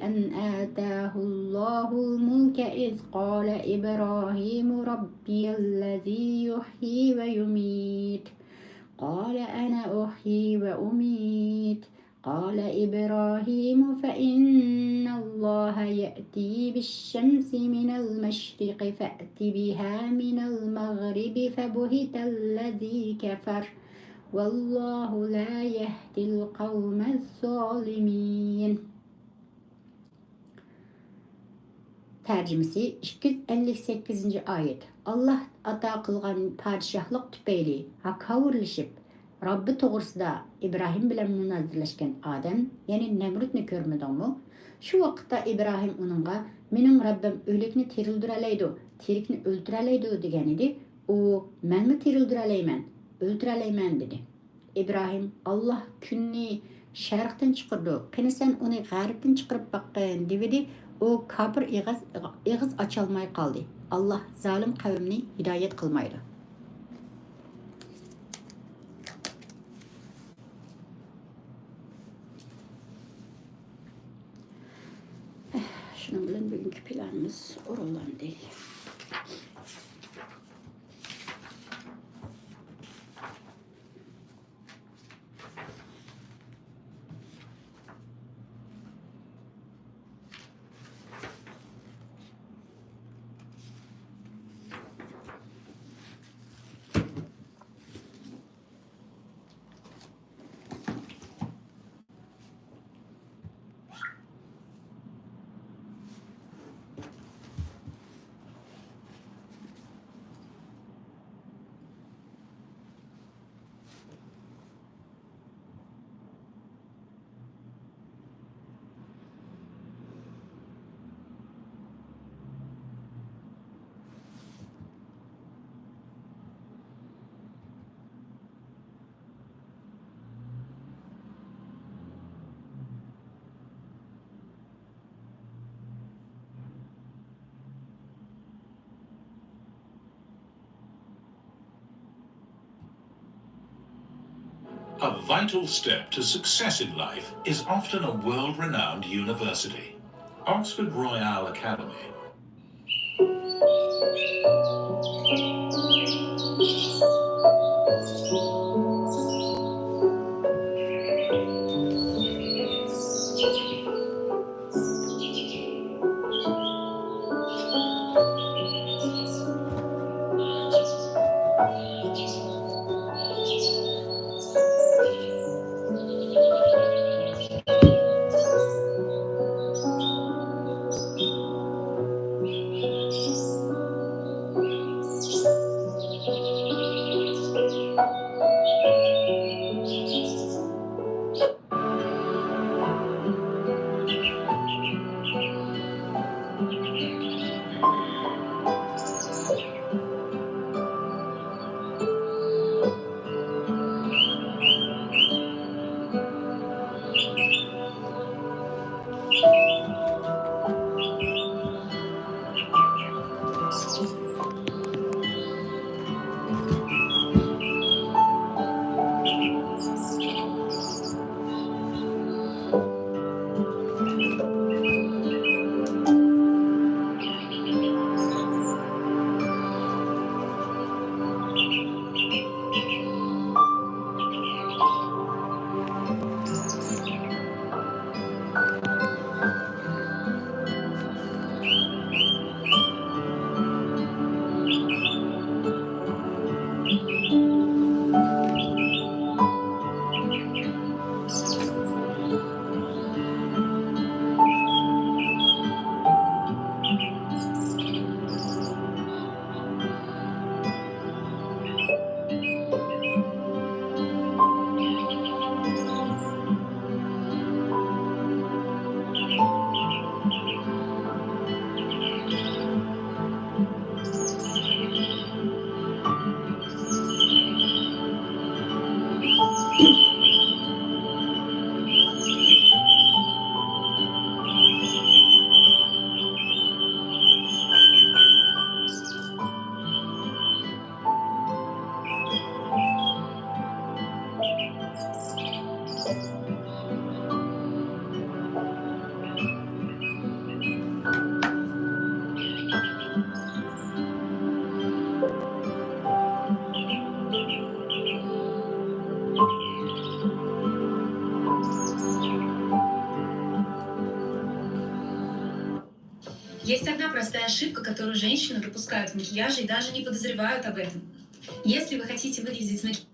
أن آتاه الله الملك إذ قال إبراهيم ربي الذي يحيي ويميت قال أنا أحيي وأميت قال إبراهيم فإن الله يأتي بالشمس من المشرق فأت بها من المغرب فبهت الذي كفر والله لا يهدي القوم الظالمين. تەرجىمىسى: ئىككى يۈز ئەللىك سەككىزىنچى ئايەت. ئاللاھ ئاتا قىلغان پادىشاھلىق تۈپەيلى ھاكاۋۇرلىشىپ، رەببى توغرىسىدا ئىبراھىم بىلەن مۇنازىرىلەشكەن ئادەم، يەنى نەمرۇتنى كۆرمىدىڭمۇ؟ شۇ ۋاقىتتا ئىبراھىم ئۇنىڭغا، مېنىڭ رەببىم ئۆلۈكنى تىرىلدۈرەلەيدۇ، تىرىكنى ئۆلتۈرەلەيدۇ، دېگەنىدى. ئۇ، مەنمۇ تىرىلدۈرەلەيمەن، ئۆلتۈرەلەيمەن، دېدى. ئىبراھىم، ئاللاھ كۈننى شەرقتىن چىقىرىدۇ، قېنى سەن ئۇنى غەربتىن چىقىرىپ باققىن، دېۋىدى. ئۇ كاپىر ئېغىز، ئېغىز ئاچالماي قالدى. ئاللاھ زالىم قەۋمنى ھىدايەت قىلمايدۇ. شۇنىڭ بىلەن بۈگۈنكى پىلانىمىز ئورۇنلاندى. A vital step to success in life is often a world-renowned university. Oxford Royal Academy. Есть одна простая ошибка, которую женщины допускают в макияже и даже не подозревают об этом. Если вы хотите выглядеть значительно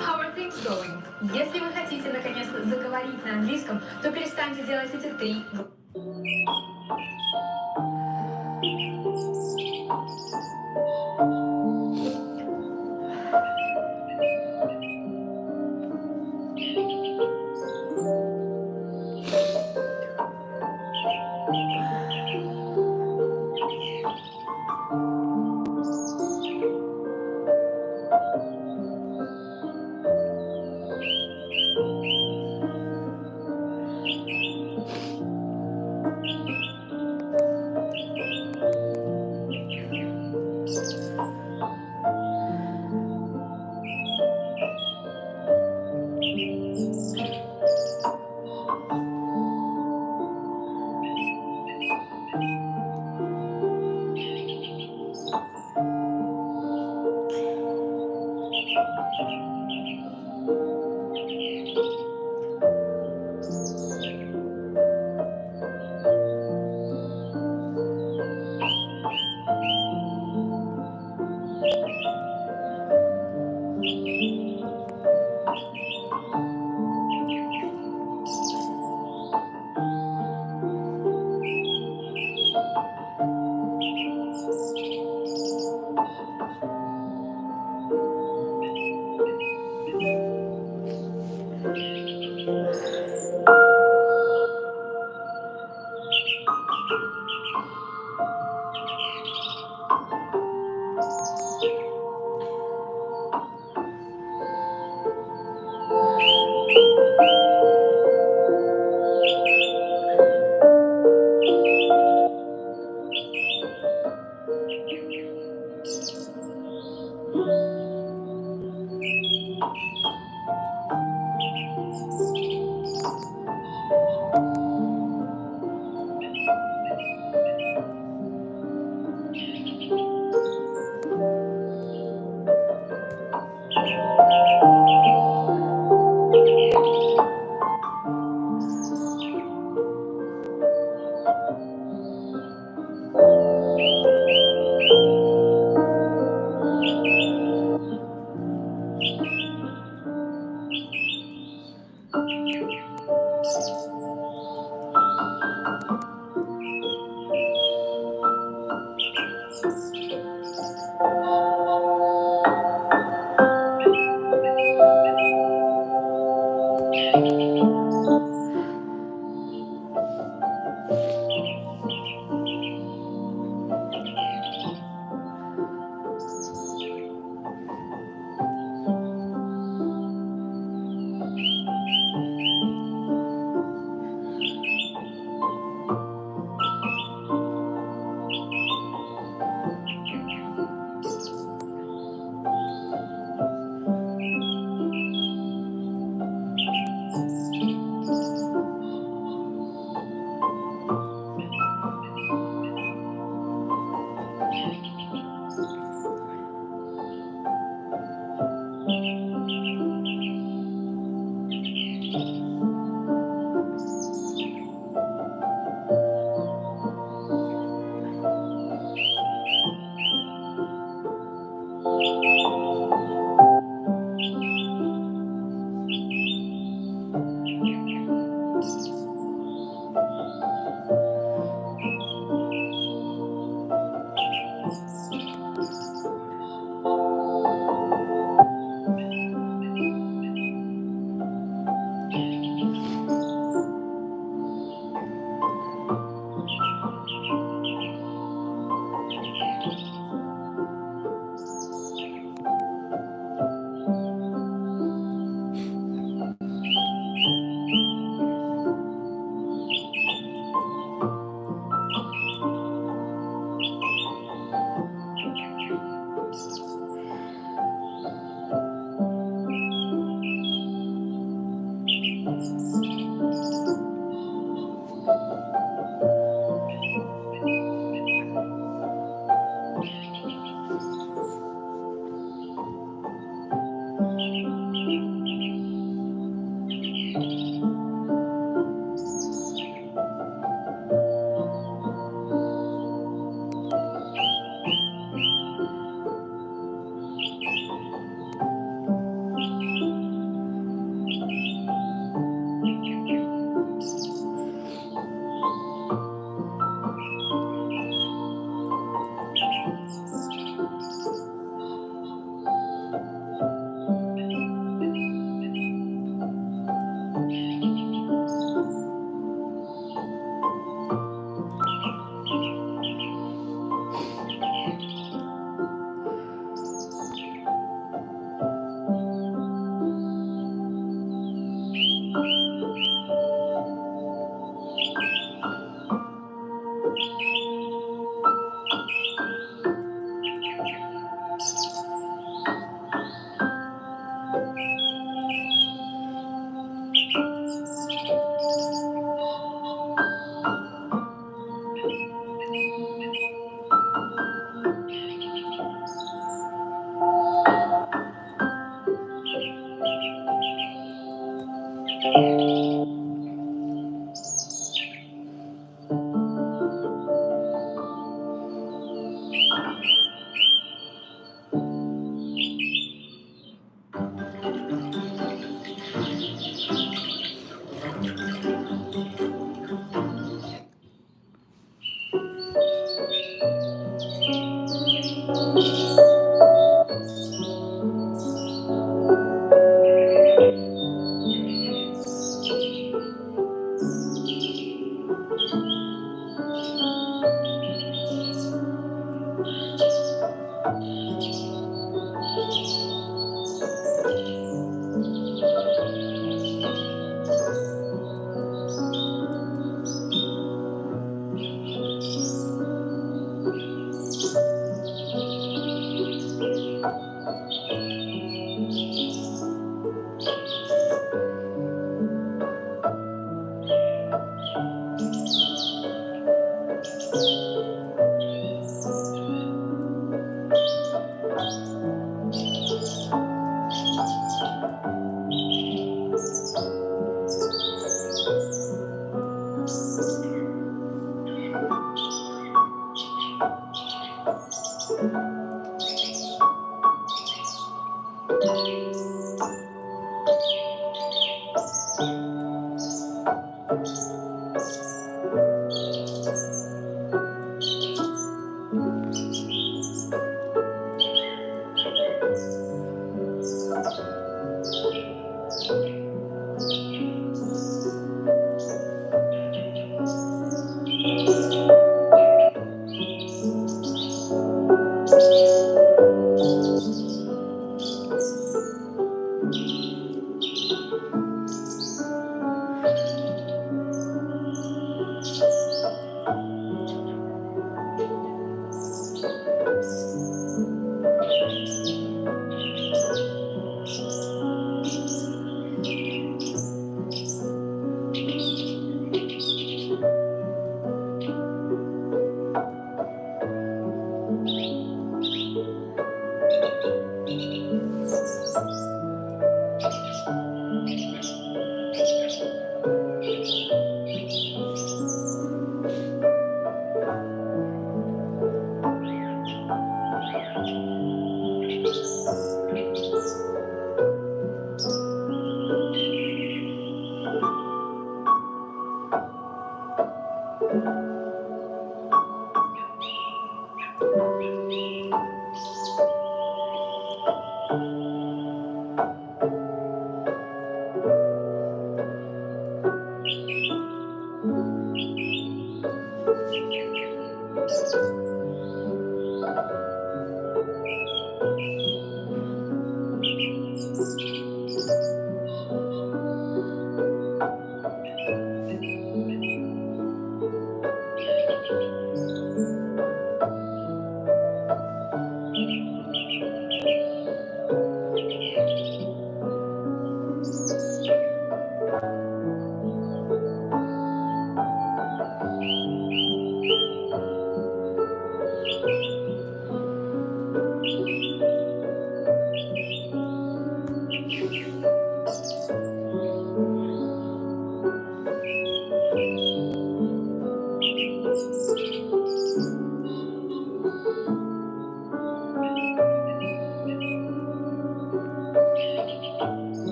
How are things going? Если вы хотите наконец-то заговорить на английском, то перестаньте делать эти три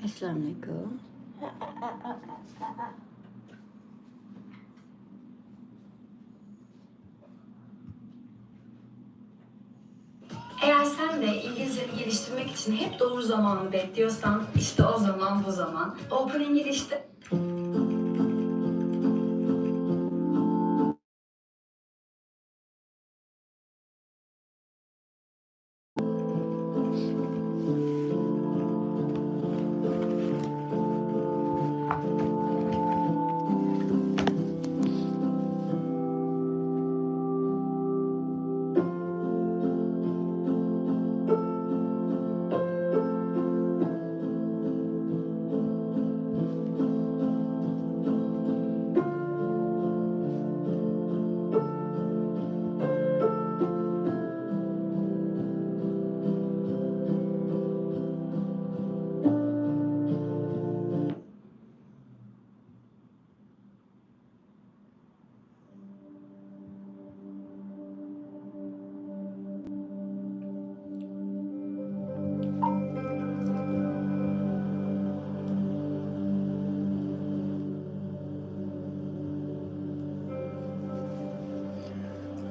Esselamu Aleyküm. Eğer sen de İngilizceni geliştirmek için hep doğru zamanı bekliyorsan, işte o zaman bu zaman. Open English'te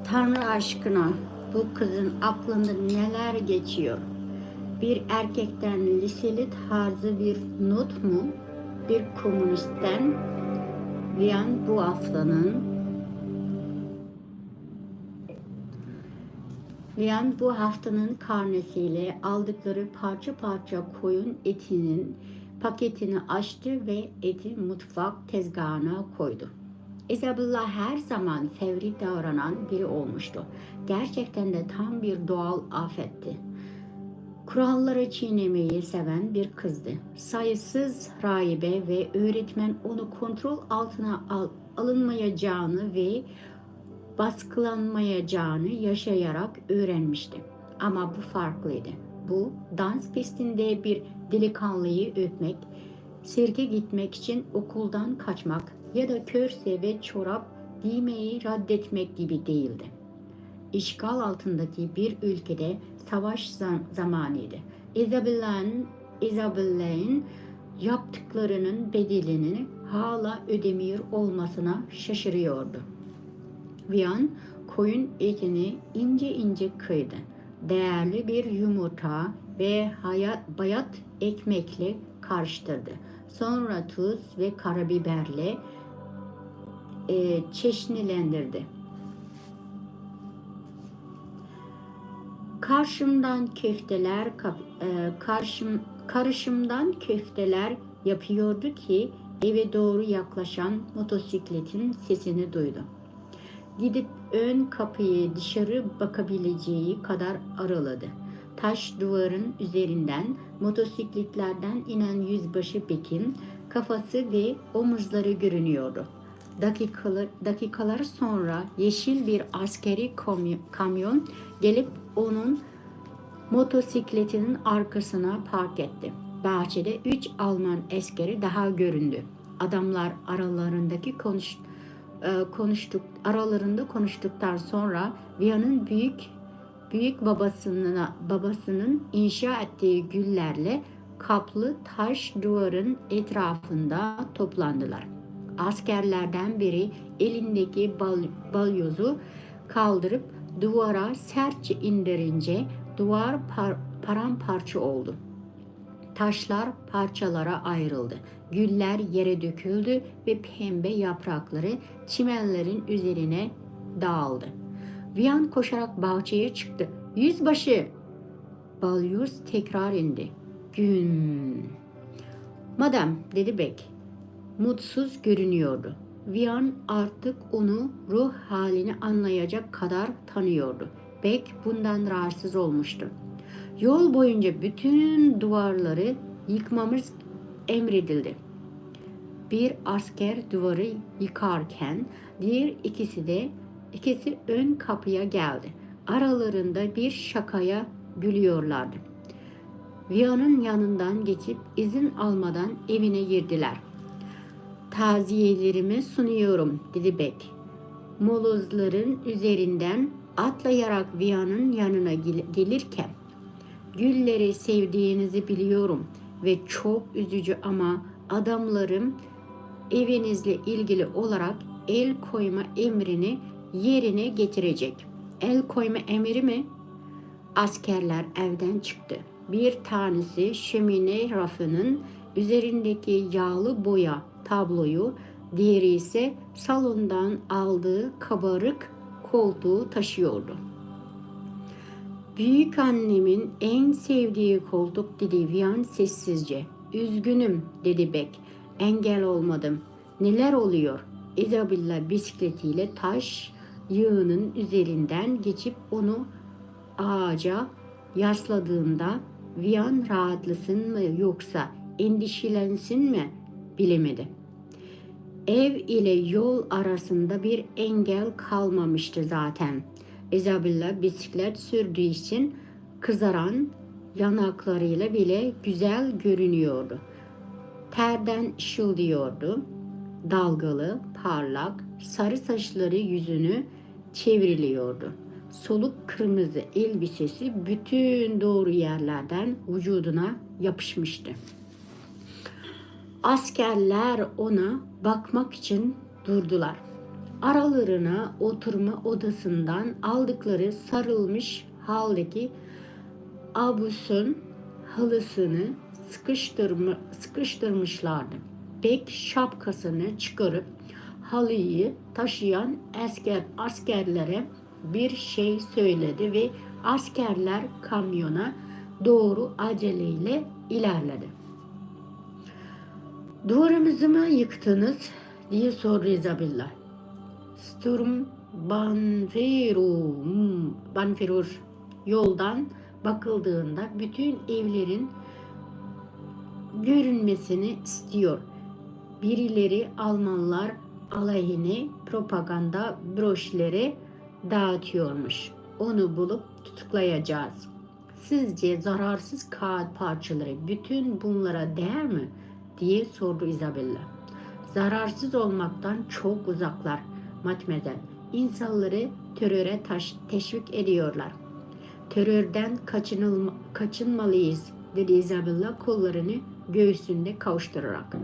Tanrı aşkına, bu kızın aklında neler geçiyor? Bir erkekten liseli tarzı bir not mu? Bir komünistten Vian bu haftanın Vian bu haftanın karnesiyle aldıkları parça parça koyun etinin paketini açtı ve eti mutfak tezgahına koydu. Isabella her zaman fevri davranan biri olmuştu. Gerçekten de tam bir doğal afetti. Kuralları çiğnemeyi seven bir kızdı. Sayısız rahibe ve öğretmen onu kontrol altına al- alınmayacağını ve baskılanmayacağını yaşayarak öğrenmişti. Ama bu farklıydı. Bu, dans pistinde bir delikanlıyı öpmek, sirke gitmek için okuldan kaçmak ya da kör seve çorap giymeyi reddetmek gibi değildi. İşgal altındaki bir ülkede savaş za- zamanıydı. Isabella'nın Isabella'nın yaptıklarının bedelini hala ödemiyor olmasına şaşırıyordu. Vian koyun etini ince ince kıydı. Değerli bir yumurta ve haya- bayat ekmekle karıştırdı. Sonra tuz ve karabiberle e, çeşnilendirdi. Karşımdan köfteler kap- e, karşım karışımdan köfteler yapıyordu ki eve doğru yaklaşan motosikletin sesini duydu. Gidip ön kapıyı dışarı bakabileceği kadar araladı. Taş duvarın üzerinden motosikletlerden inen yüzbaşı Beck'in kafası ve omuzları görünüyordu. Dakikalar, dakikalar sonra yeşil bir askeri komyo- kamyon gelip onun motosikletinin arkasına park etti. Bahçede üç Alman askeri daha göründü. Adamlar aralarındaki konuş, e, konuştuk, aralarında konuştuktan sonra Via'nın büyük büyük babasına, babasının inşa ettiği güllerle kaplı taş duvarın etrafında toplandılar. Askerlerden biri elindeki bal- balyozu kaldırıp duvara sertçe indirince duvar par- paramparça oldu. Taşlar parçalara ayrıldı. Güller yere döküldü ve pembe yaprakları çimenlerin üzerine dağıldı. Vian koşarak bahçeye çıktı. "Yüzbaşı!" Balyoz tekrar indi. "Güm." "Madam," dedi Beck. Mutsuz görünüyordu. Vian artık onu ruh halini anlayacak kadar tanıyordu. Beck bundan rahatsız olmuştu. "Yol boyunca bütün duvarları yıkmamız emredildi." Bir asker duvarı yıkarken diğer ikisi de ikisi ön kapıya geldi. Aralarında bir şakaya gülüyorlardı. Via'nın yanından geçip izin almadan evine girdiler. "Taziyelerimi sunuyorum," dedi Beck. Molozların üzerinden atlayarak Via'nın yanına gel- gelirken, "Gülleri sevdiğinizi biliyorum. ve çok üzücü ama adamlarım evinizle ilgili olarak el koyma emrini yerine getirecek. El koyma emri mi? Askerler evden çıktı. Bir tanesi şömine rafının üzerindeki yağlı boya tabloyu, diğeri ise salondan aldığı kabarık koltuğu taşıyordu. "Büyük annemin en sevdiği koltuk," dedi Vian sessizce. "Üzgünüm," dedi Beck. "Engel olmadım." "Neler oluyor?" Isabella bisikletiyle taş yığının üzerinden geçip onu ağaca yasladığında Vian rahatlasın mı yoksa endişelensin mi bilemedi. Ev ile yol arasında bir engel kalmamıştı zaten. Isabella bisiklet sürdüğü için kızaran yanaklarıyla bile güzel görünüyordu. Terden ışıldıyordu. Dalgalı, parlak, sarı saçları yüzünü çevriliyordu. Soluk kırmızı elbisesi bütün doğru yerlerden vücuduna yapışmıştı. Askerler ona bakmak için durdular. Aralarına oturma odasından aldıkları sarılmış haldeki abusun halısını sıkıştırma, sıkıştırmışlardı. Beck şapkasını çıkarıp halıyı taşıyan asker, askerlere bir şey söyledi ve askerler kamyona doğru aceleyle ilerledi. "Duvarımızı mı yıktınız?" diye sordu Isabella. "Sturm Banferu, Banferur yoldan bakıldığında bütün evlerin görünmesini istiyor. Birileri Almanlar aleyhine propaganda broşürleri dağıtıyormuş. Onu bulup tutuklayacağız. Sizce zararsız kağıt parçaları bütün bunlara değer mi?" diye sordu Isabella. "Zararsız olmaktan çok uzaklar, matmazel. İnsanları teröre taş-, teşvik ediyorlar." "Terörden kaçınılma-, kaçınmalıyız," dedi Isabella kollarını göğsünde kavuşturarak.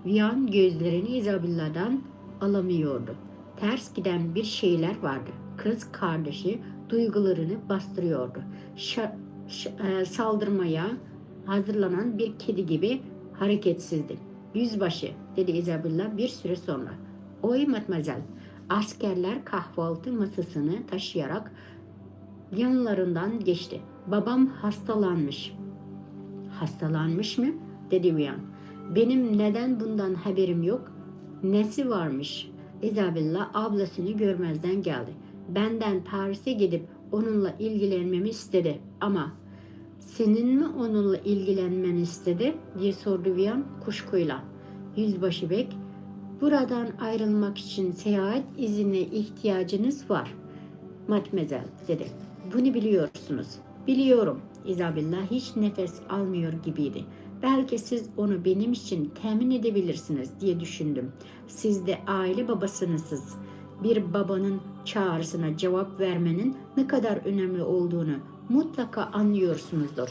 Vian gözlerini Isabella'dan alamıyordu. Ters giden bir şeyler vardı. Kız kardeşi duygularını bastırıyordu. Şa-, ş-, e, saldırmaya hazırlanan bir kedi gibi hareketsizdi. "Yüzbaşı," dedi Isabella bir süre sonra. "Oui, matmazel." Askerler kahvaltı masasını taşıyarak yanlarından geçti. "Babam hastalanmış." "Hastalanmış mı?" dedi Vian. "Benim neden bundan haberim yok? Nesi varmış?" Isabella ablasını görmezden geldi. "Benden Paris'e gidip onunla ilgilenmemi istedi ama..." "Senin mi onunla ilgilenmeni istedi?" diye sordu Vian kuşkuyla. "Yüzbaşı Beck, buradan ayrılmak için seyahat iznine ihtiyacınız var, matmazel," dedi. "Bunu biliyorsunuz." "Biliyorum." Isabella hiç nefes almıyor gibiydi. "Belki siz onu benim için temin edebilirsiniz diye düşündüm. Siz de aile babasınız. Bir babanın çağrısına cevap vermenin ne kadar önemli olduğunu mutlaka anlıyorsunuzdur."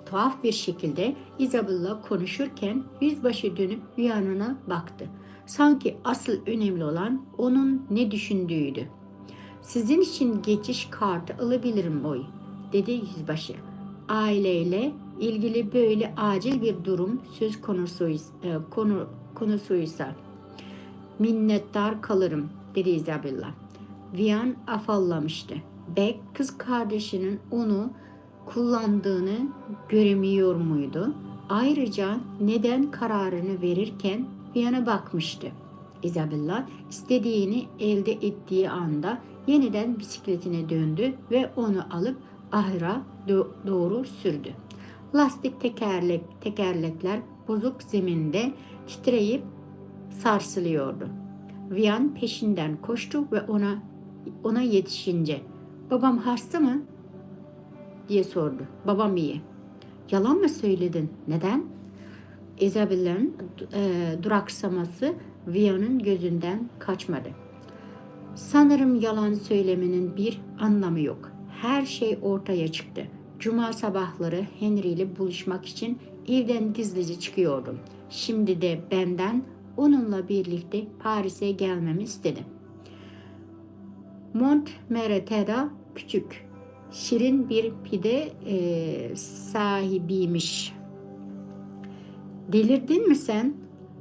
Tuhaf bir şekilde Isabella konuşurken yüzbaşı dönüp Vian'a baktı. Sanki asıl önemli olan onun ne düşündüğüydü. "Sizin için geçiş kartı alabilirim, oy," dedi yüzbaşı. "Aileyle ilgili böyle acil bir durum söz konusu, e, konu, konusuysa minnettar kalırım," dedi Isabella. Vian afallamıştı. Beck kız kardeşinin onu kullandığını göremiyor muydu? Ayrıca neden kararını verirken Vian'a bakmıştı. Isabella istediğini elde ettiği anda yeniden bisikletine döndü ve onu alıp ahıra do-, doğru sürdü. Lastik tekerlek, tekerlekler bozuk zeminde titreyip sarsılıyordu. Vian peşinden koştu ve ona, ona yetişince, "Babam hasta mı?" diye sordu. "Babam iyi." "Yalan mı söyledin? Neden?" Isabella'nın, e, duraksaması Vian'ın gözünden kaçmadı. "Sanırım yalan söylemenin bir anlamı yok. Her şey ortaya çıktı. Cuma sabahları Henry ile buluşmak için evden gizlice çıkıyordum. Şimdi de benden onunla birlikte Paris'e gelmemi istedi. Montmartre'de küçük, şirin bir pide e, sahibiymiş. Delirdin mi sen?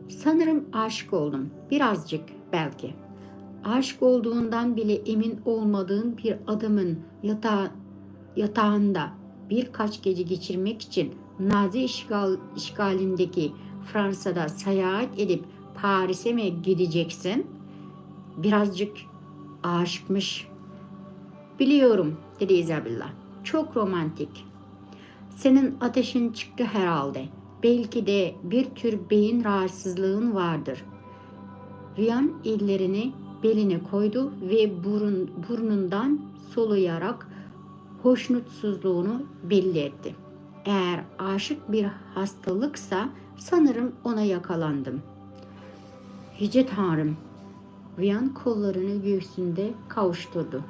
Sanırım aşık oldum. Birazcık belki. Aşık olduğundan bile emin olmadığın bir adamın yata yatağında birkaç gece geçirmek için Nazi işgal, işgalindeki Fransa'da seyahat edip Paris'e mi gideceksin? Birazcık aşıkmış. Biliyorum, dedi Isabella. Çok romantik. Senin ateşin çıktı herhalde. Belki de bir tür beyin rahatsızlığın vardır. Vian ellerini beline koydu ve burun, burnundan soluyarak hoşnutsuzluğunu belli etti. Eğer aşık bir hastalıksa sanırım ona yakalandım. Yüce Tanrım, Vian kollarını göğsünde kavuşturdu.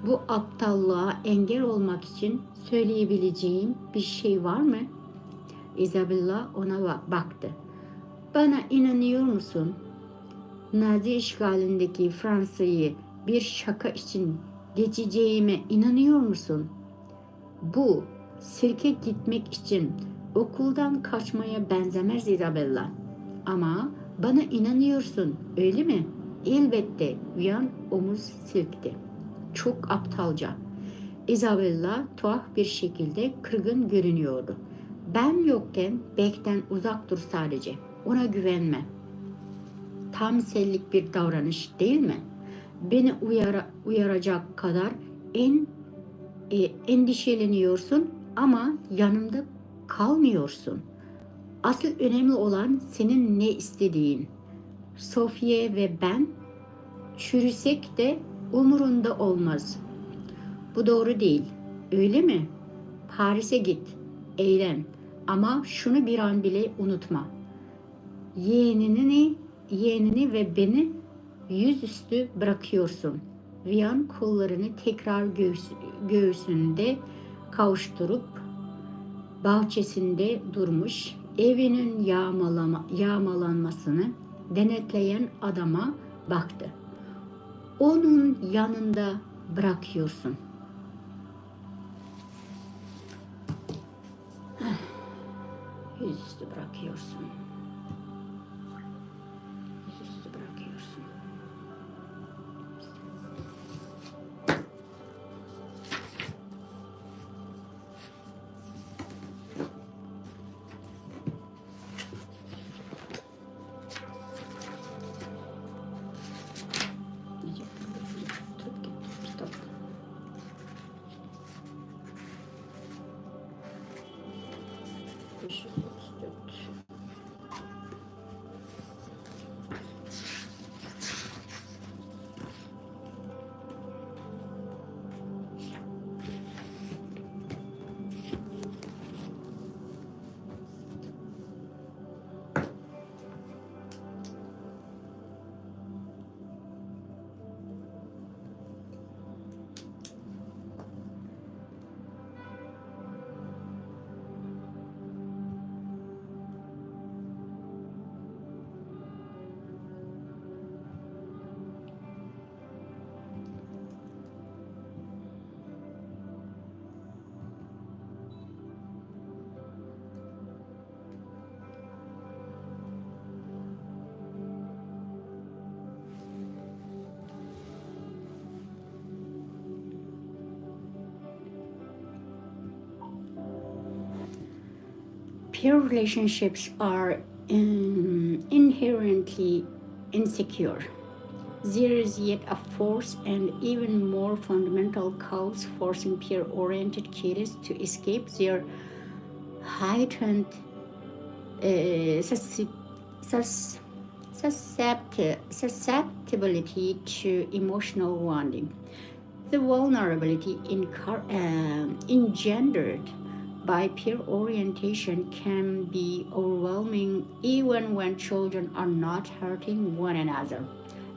Bu aptallığa engel olmak için söyleyebileceğim bir şey var mı? Isabella ona ba- baktı. Bana inanıyor musun? Nazi işgalindeki Fransa'yı bir şaka için geçeceğime inanıyor musun? Bu, sirke gitmek için okuldan kaçmaya benzemez, Isabella. Ama bana inanıyorsun, öyle mi? Elbette, Vian omuz silkti. Çok aptalca. Isabella tuhaf bir şekilde kırgın görünüyordu. Ben yokken Beck'ten uzak dur sadece. Ona güvenme. Tam senlik bir davranış değil mi? Beni uyara- uyaracak kadar en e, endişeleniyorsun ama yanımda kalmıyorsun. Asıl önemli olan senin ne istediğin. Sophie ve ben çürüsek de umurunda olmaz. Bu doğru değil, öyle mi? Paris'e git, eğlen ama şunu bir an bile unutma. Yeğenini, yeğenini ve beni yüzüstü bırakıyorsun. Vian kollarını tekrar göğüs- göğsünde kavuşturup bahçesinde durmuş, evinin yağmalama- yağmalanmasını denetleyen adama baktı. Onun yanında bırakıyorsun. Yüzüstü bırakıyorsun. Yüzüstü bırakıyorsun. Peer relationships are in- inherently insecure. There is yet a fourth and even more fundamental cause forcing peer-oriented kids to escape their heightened uh, suscep- sus- suscept- susceptibility to emotional wounding. The vulnerability encour- um, engendered by peer orientation can be overwhelming even when children are not hurting one another.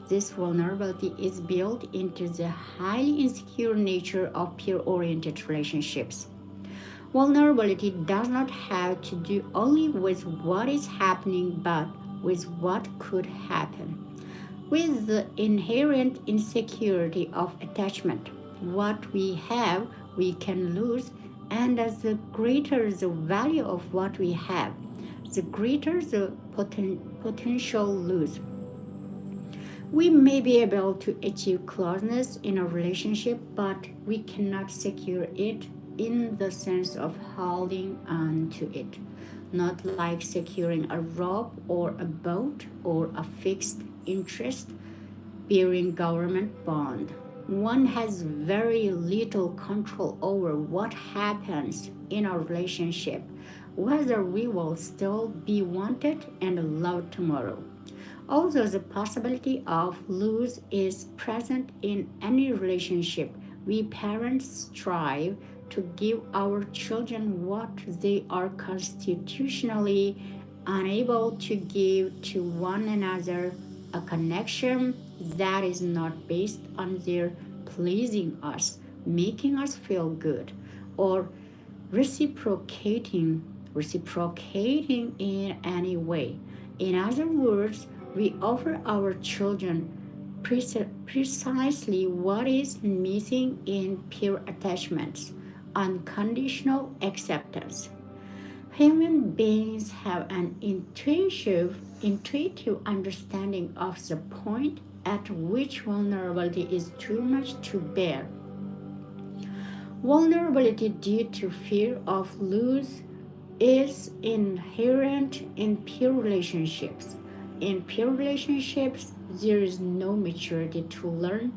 This vulnerability is built into the highly insecure nature of peer oriented relationships. Vulnerability does not have to do only with what is happening, but with what could happen. With the inherent insecurity of attachment, what we have, we can lose, and the greater the value of what we have, the greater the poten- potential loss. We may be able to achieve closeness in a relationship, but we cannot secure it in the sense of holding on to it, not like securing a rope or a boat or a fixed interest bearing government bond. One has very little control over what happens in a relationship, whether we will still be wanted and loved tomorrow. Although the possibility of lose is present in any relationship, we parents strive to give our children what they are constitutionally unable to give to one another, a connection that is not based on their pleasing us, making us feel good, or reciprocating, reciprocating in any way. In other words, we offer our children preci- precisely what is missing in pure attachments, unconditional acceptance. Human beings have an intuitive, intuitive understanding of the point at which vulnerability is too much to bear. Vulnerability due to fear of lose is inherent in pure relationships. In pure relationships, there is no maturity to learn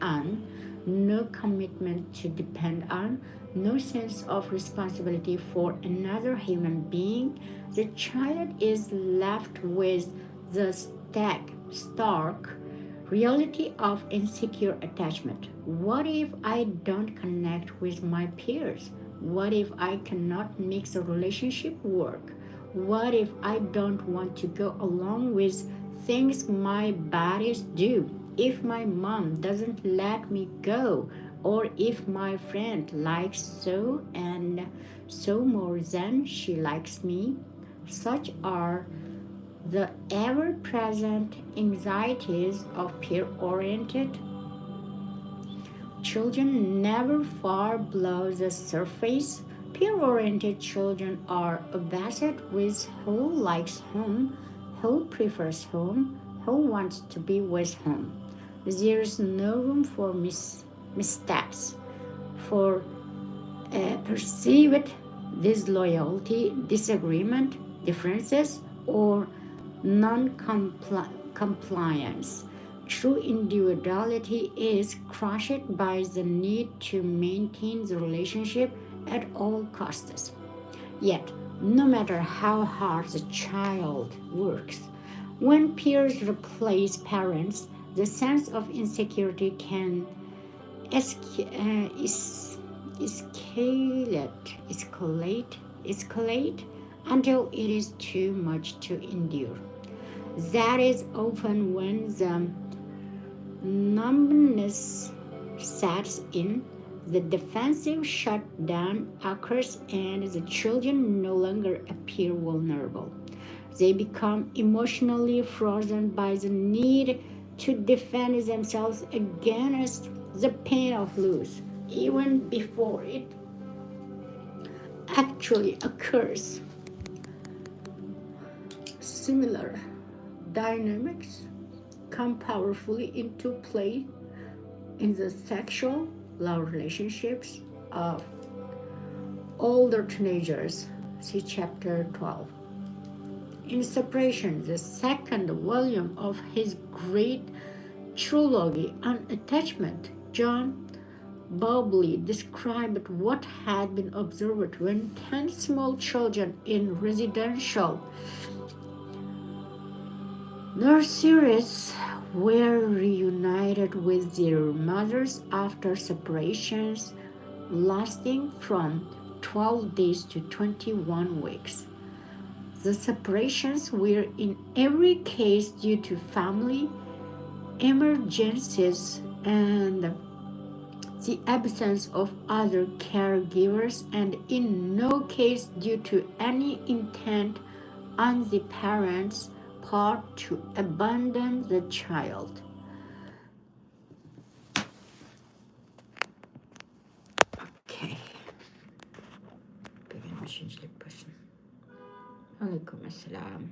on, no commitment to depend on, no sense of responsibility for another human being. The child is left with the stag- stark reality of insecure attachment. What if I don't connect with my peers? What if I cannot make the relationship work? What if I don't want to go along with things my buddies do? If my mom doesn't let me go, or if my friend likes so and so more than she likes me, such are the ever present anxieties of peer oriented children never far below the surface. Peer oriented children are obsessed with who likes whom, who prefers whom, who wants to be with whom. There is no room for mis- missteps, for uh, perceived disloyalty, disagreement, differences, or non compliance. True individuality is crushed by the need to maintain the relationship at all costs. Yet, no matter how hard the child works, when peers replace parents, the sense of insecurity can esca- uh, es- escalate, escalate, escalate until it is too much to endure. That is often when the numbness sets in, the defensive shutdown occurs, and the children no longer appear vulnerable. They become emotionally frozen by the need to defend themselves against the pain of lose, even before it actually occurs. Similar dynamics come powerfully into play in the sexual love relationships of older teenagers. See chapter twelve. In Separation, the second volume of his great trilogy on attachment, John Bowlby described what had been observed when ten small children in residential nurseries were reunited with their mothers after separations lasting from twelve days to twenty-one weeks. The separations were in every case due to family emergencies and the absence of other caregivers and in no case due to any intent on the parents' part to abandon the child. Okay. بۈگۈن ئۈچىنچىلىك بولسۇن. ۋەئەلەيكۇم ئەسسالام.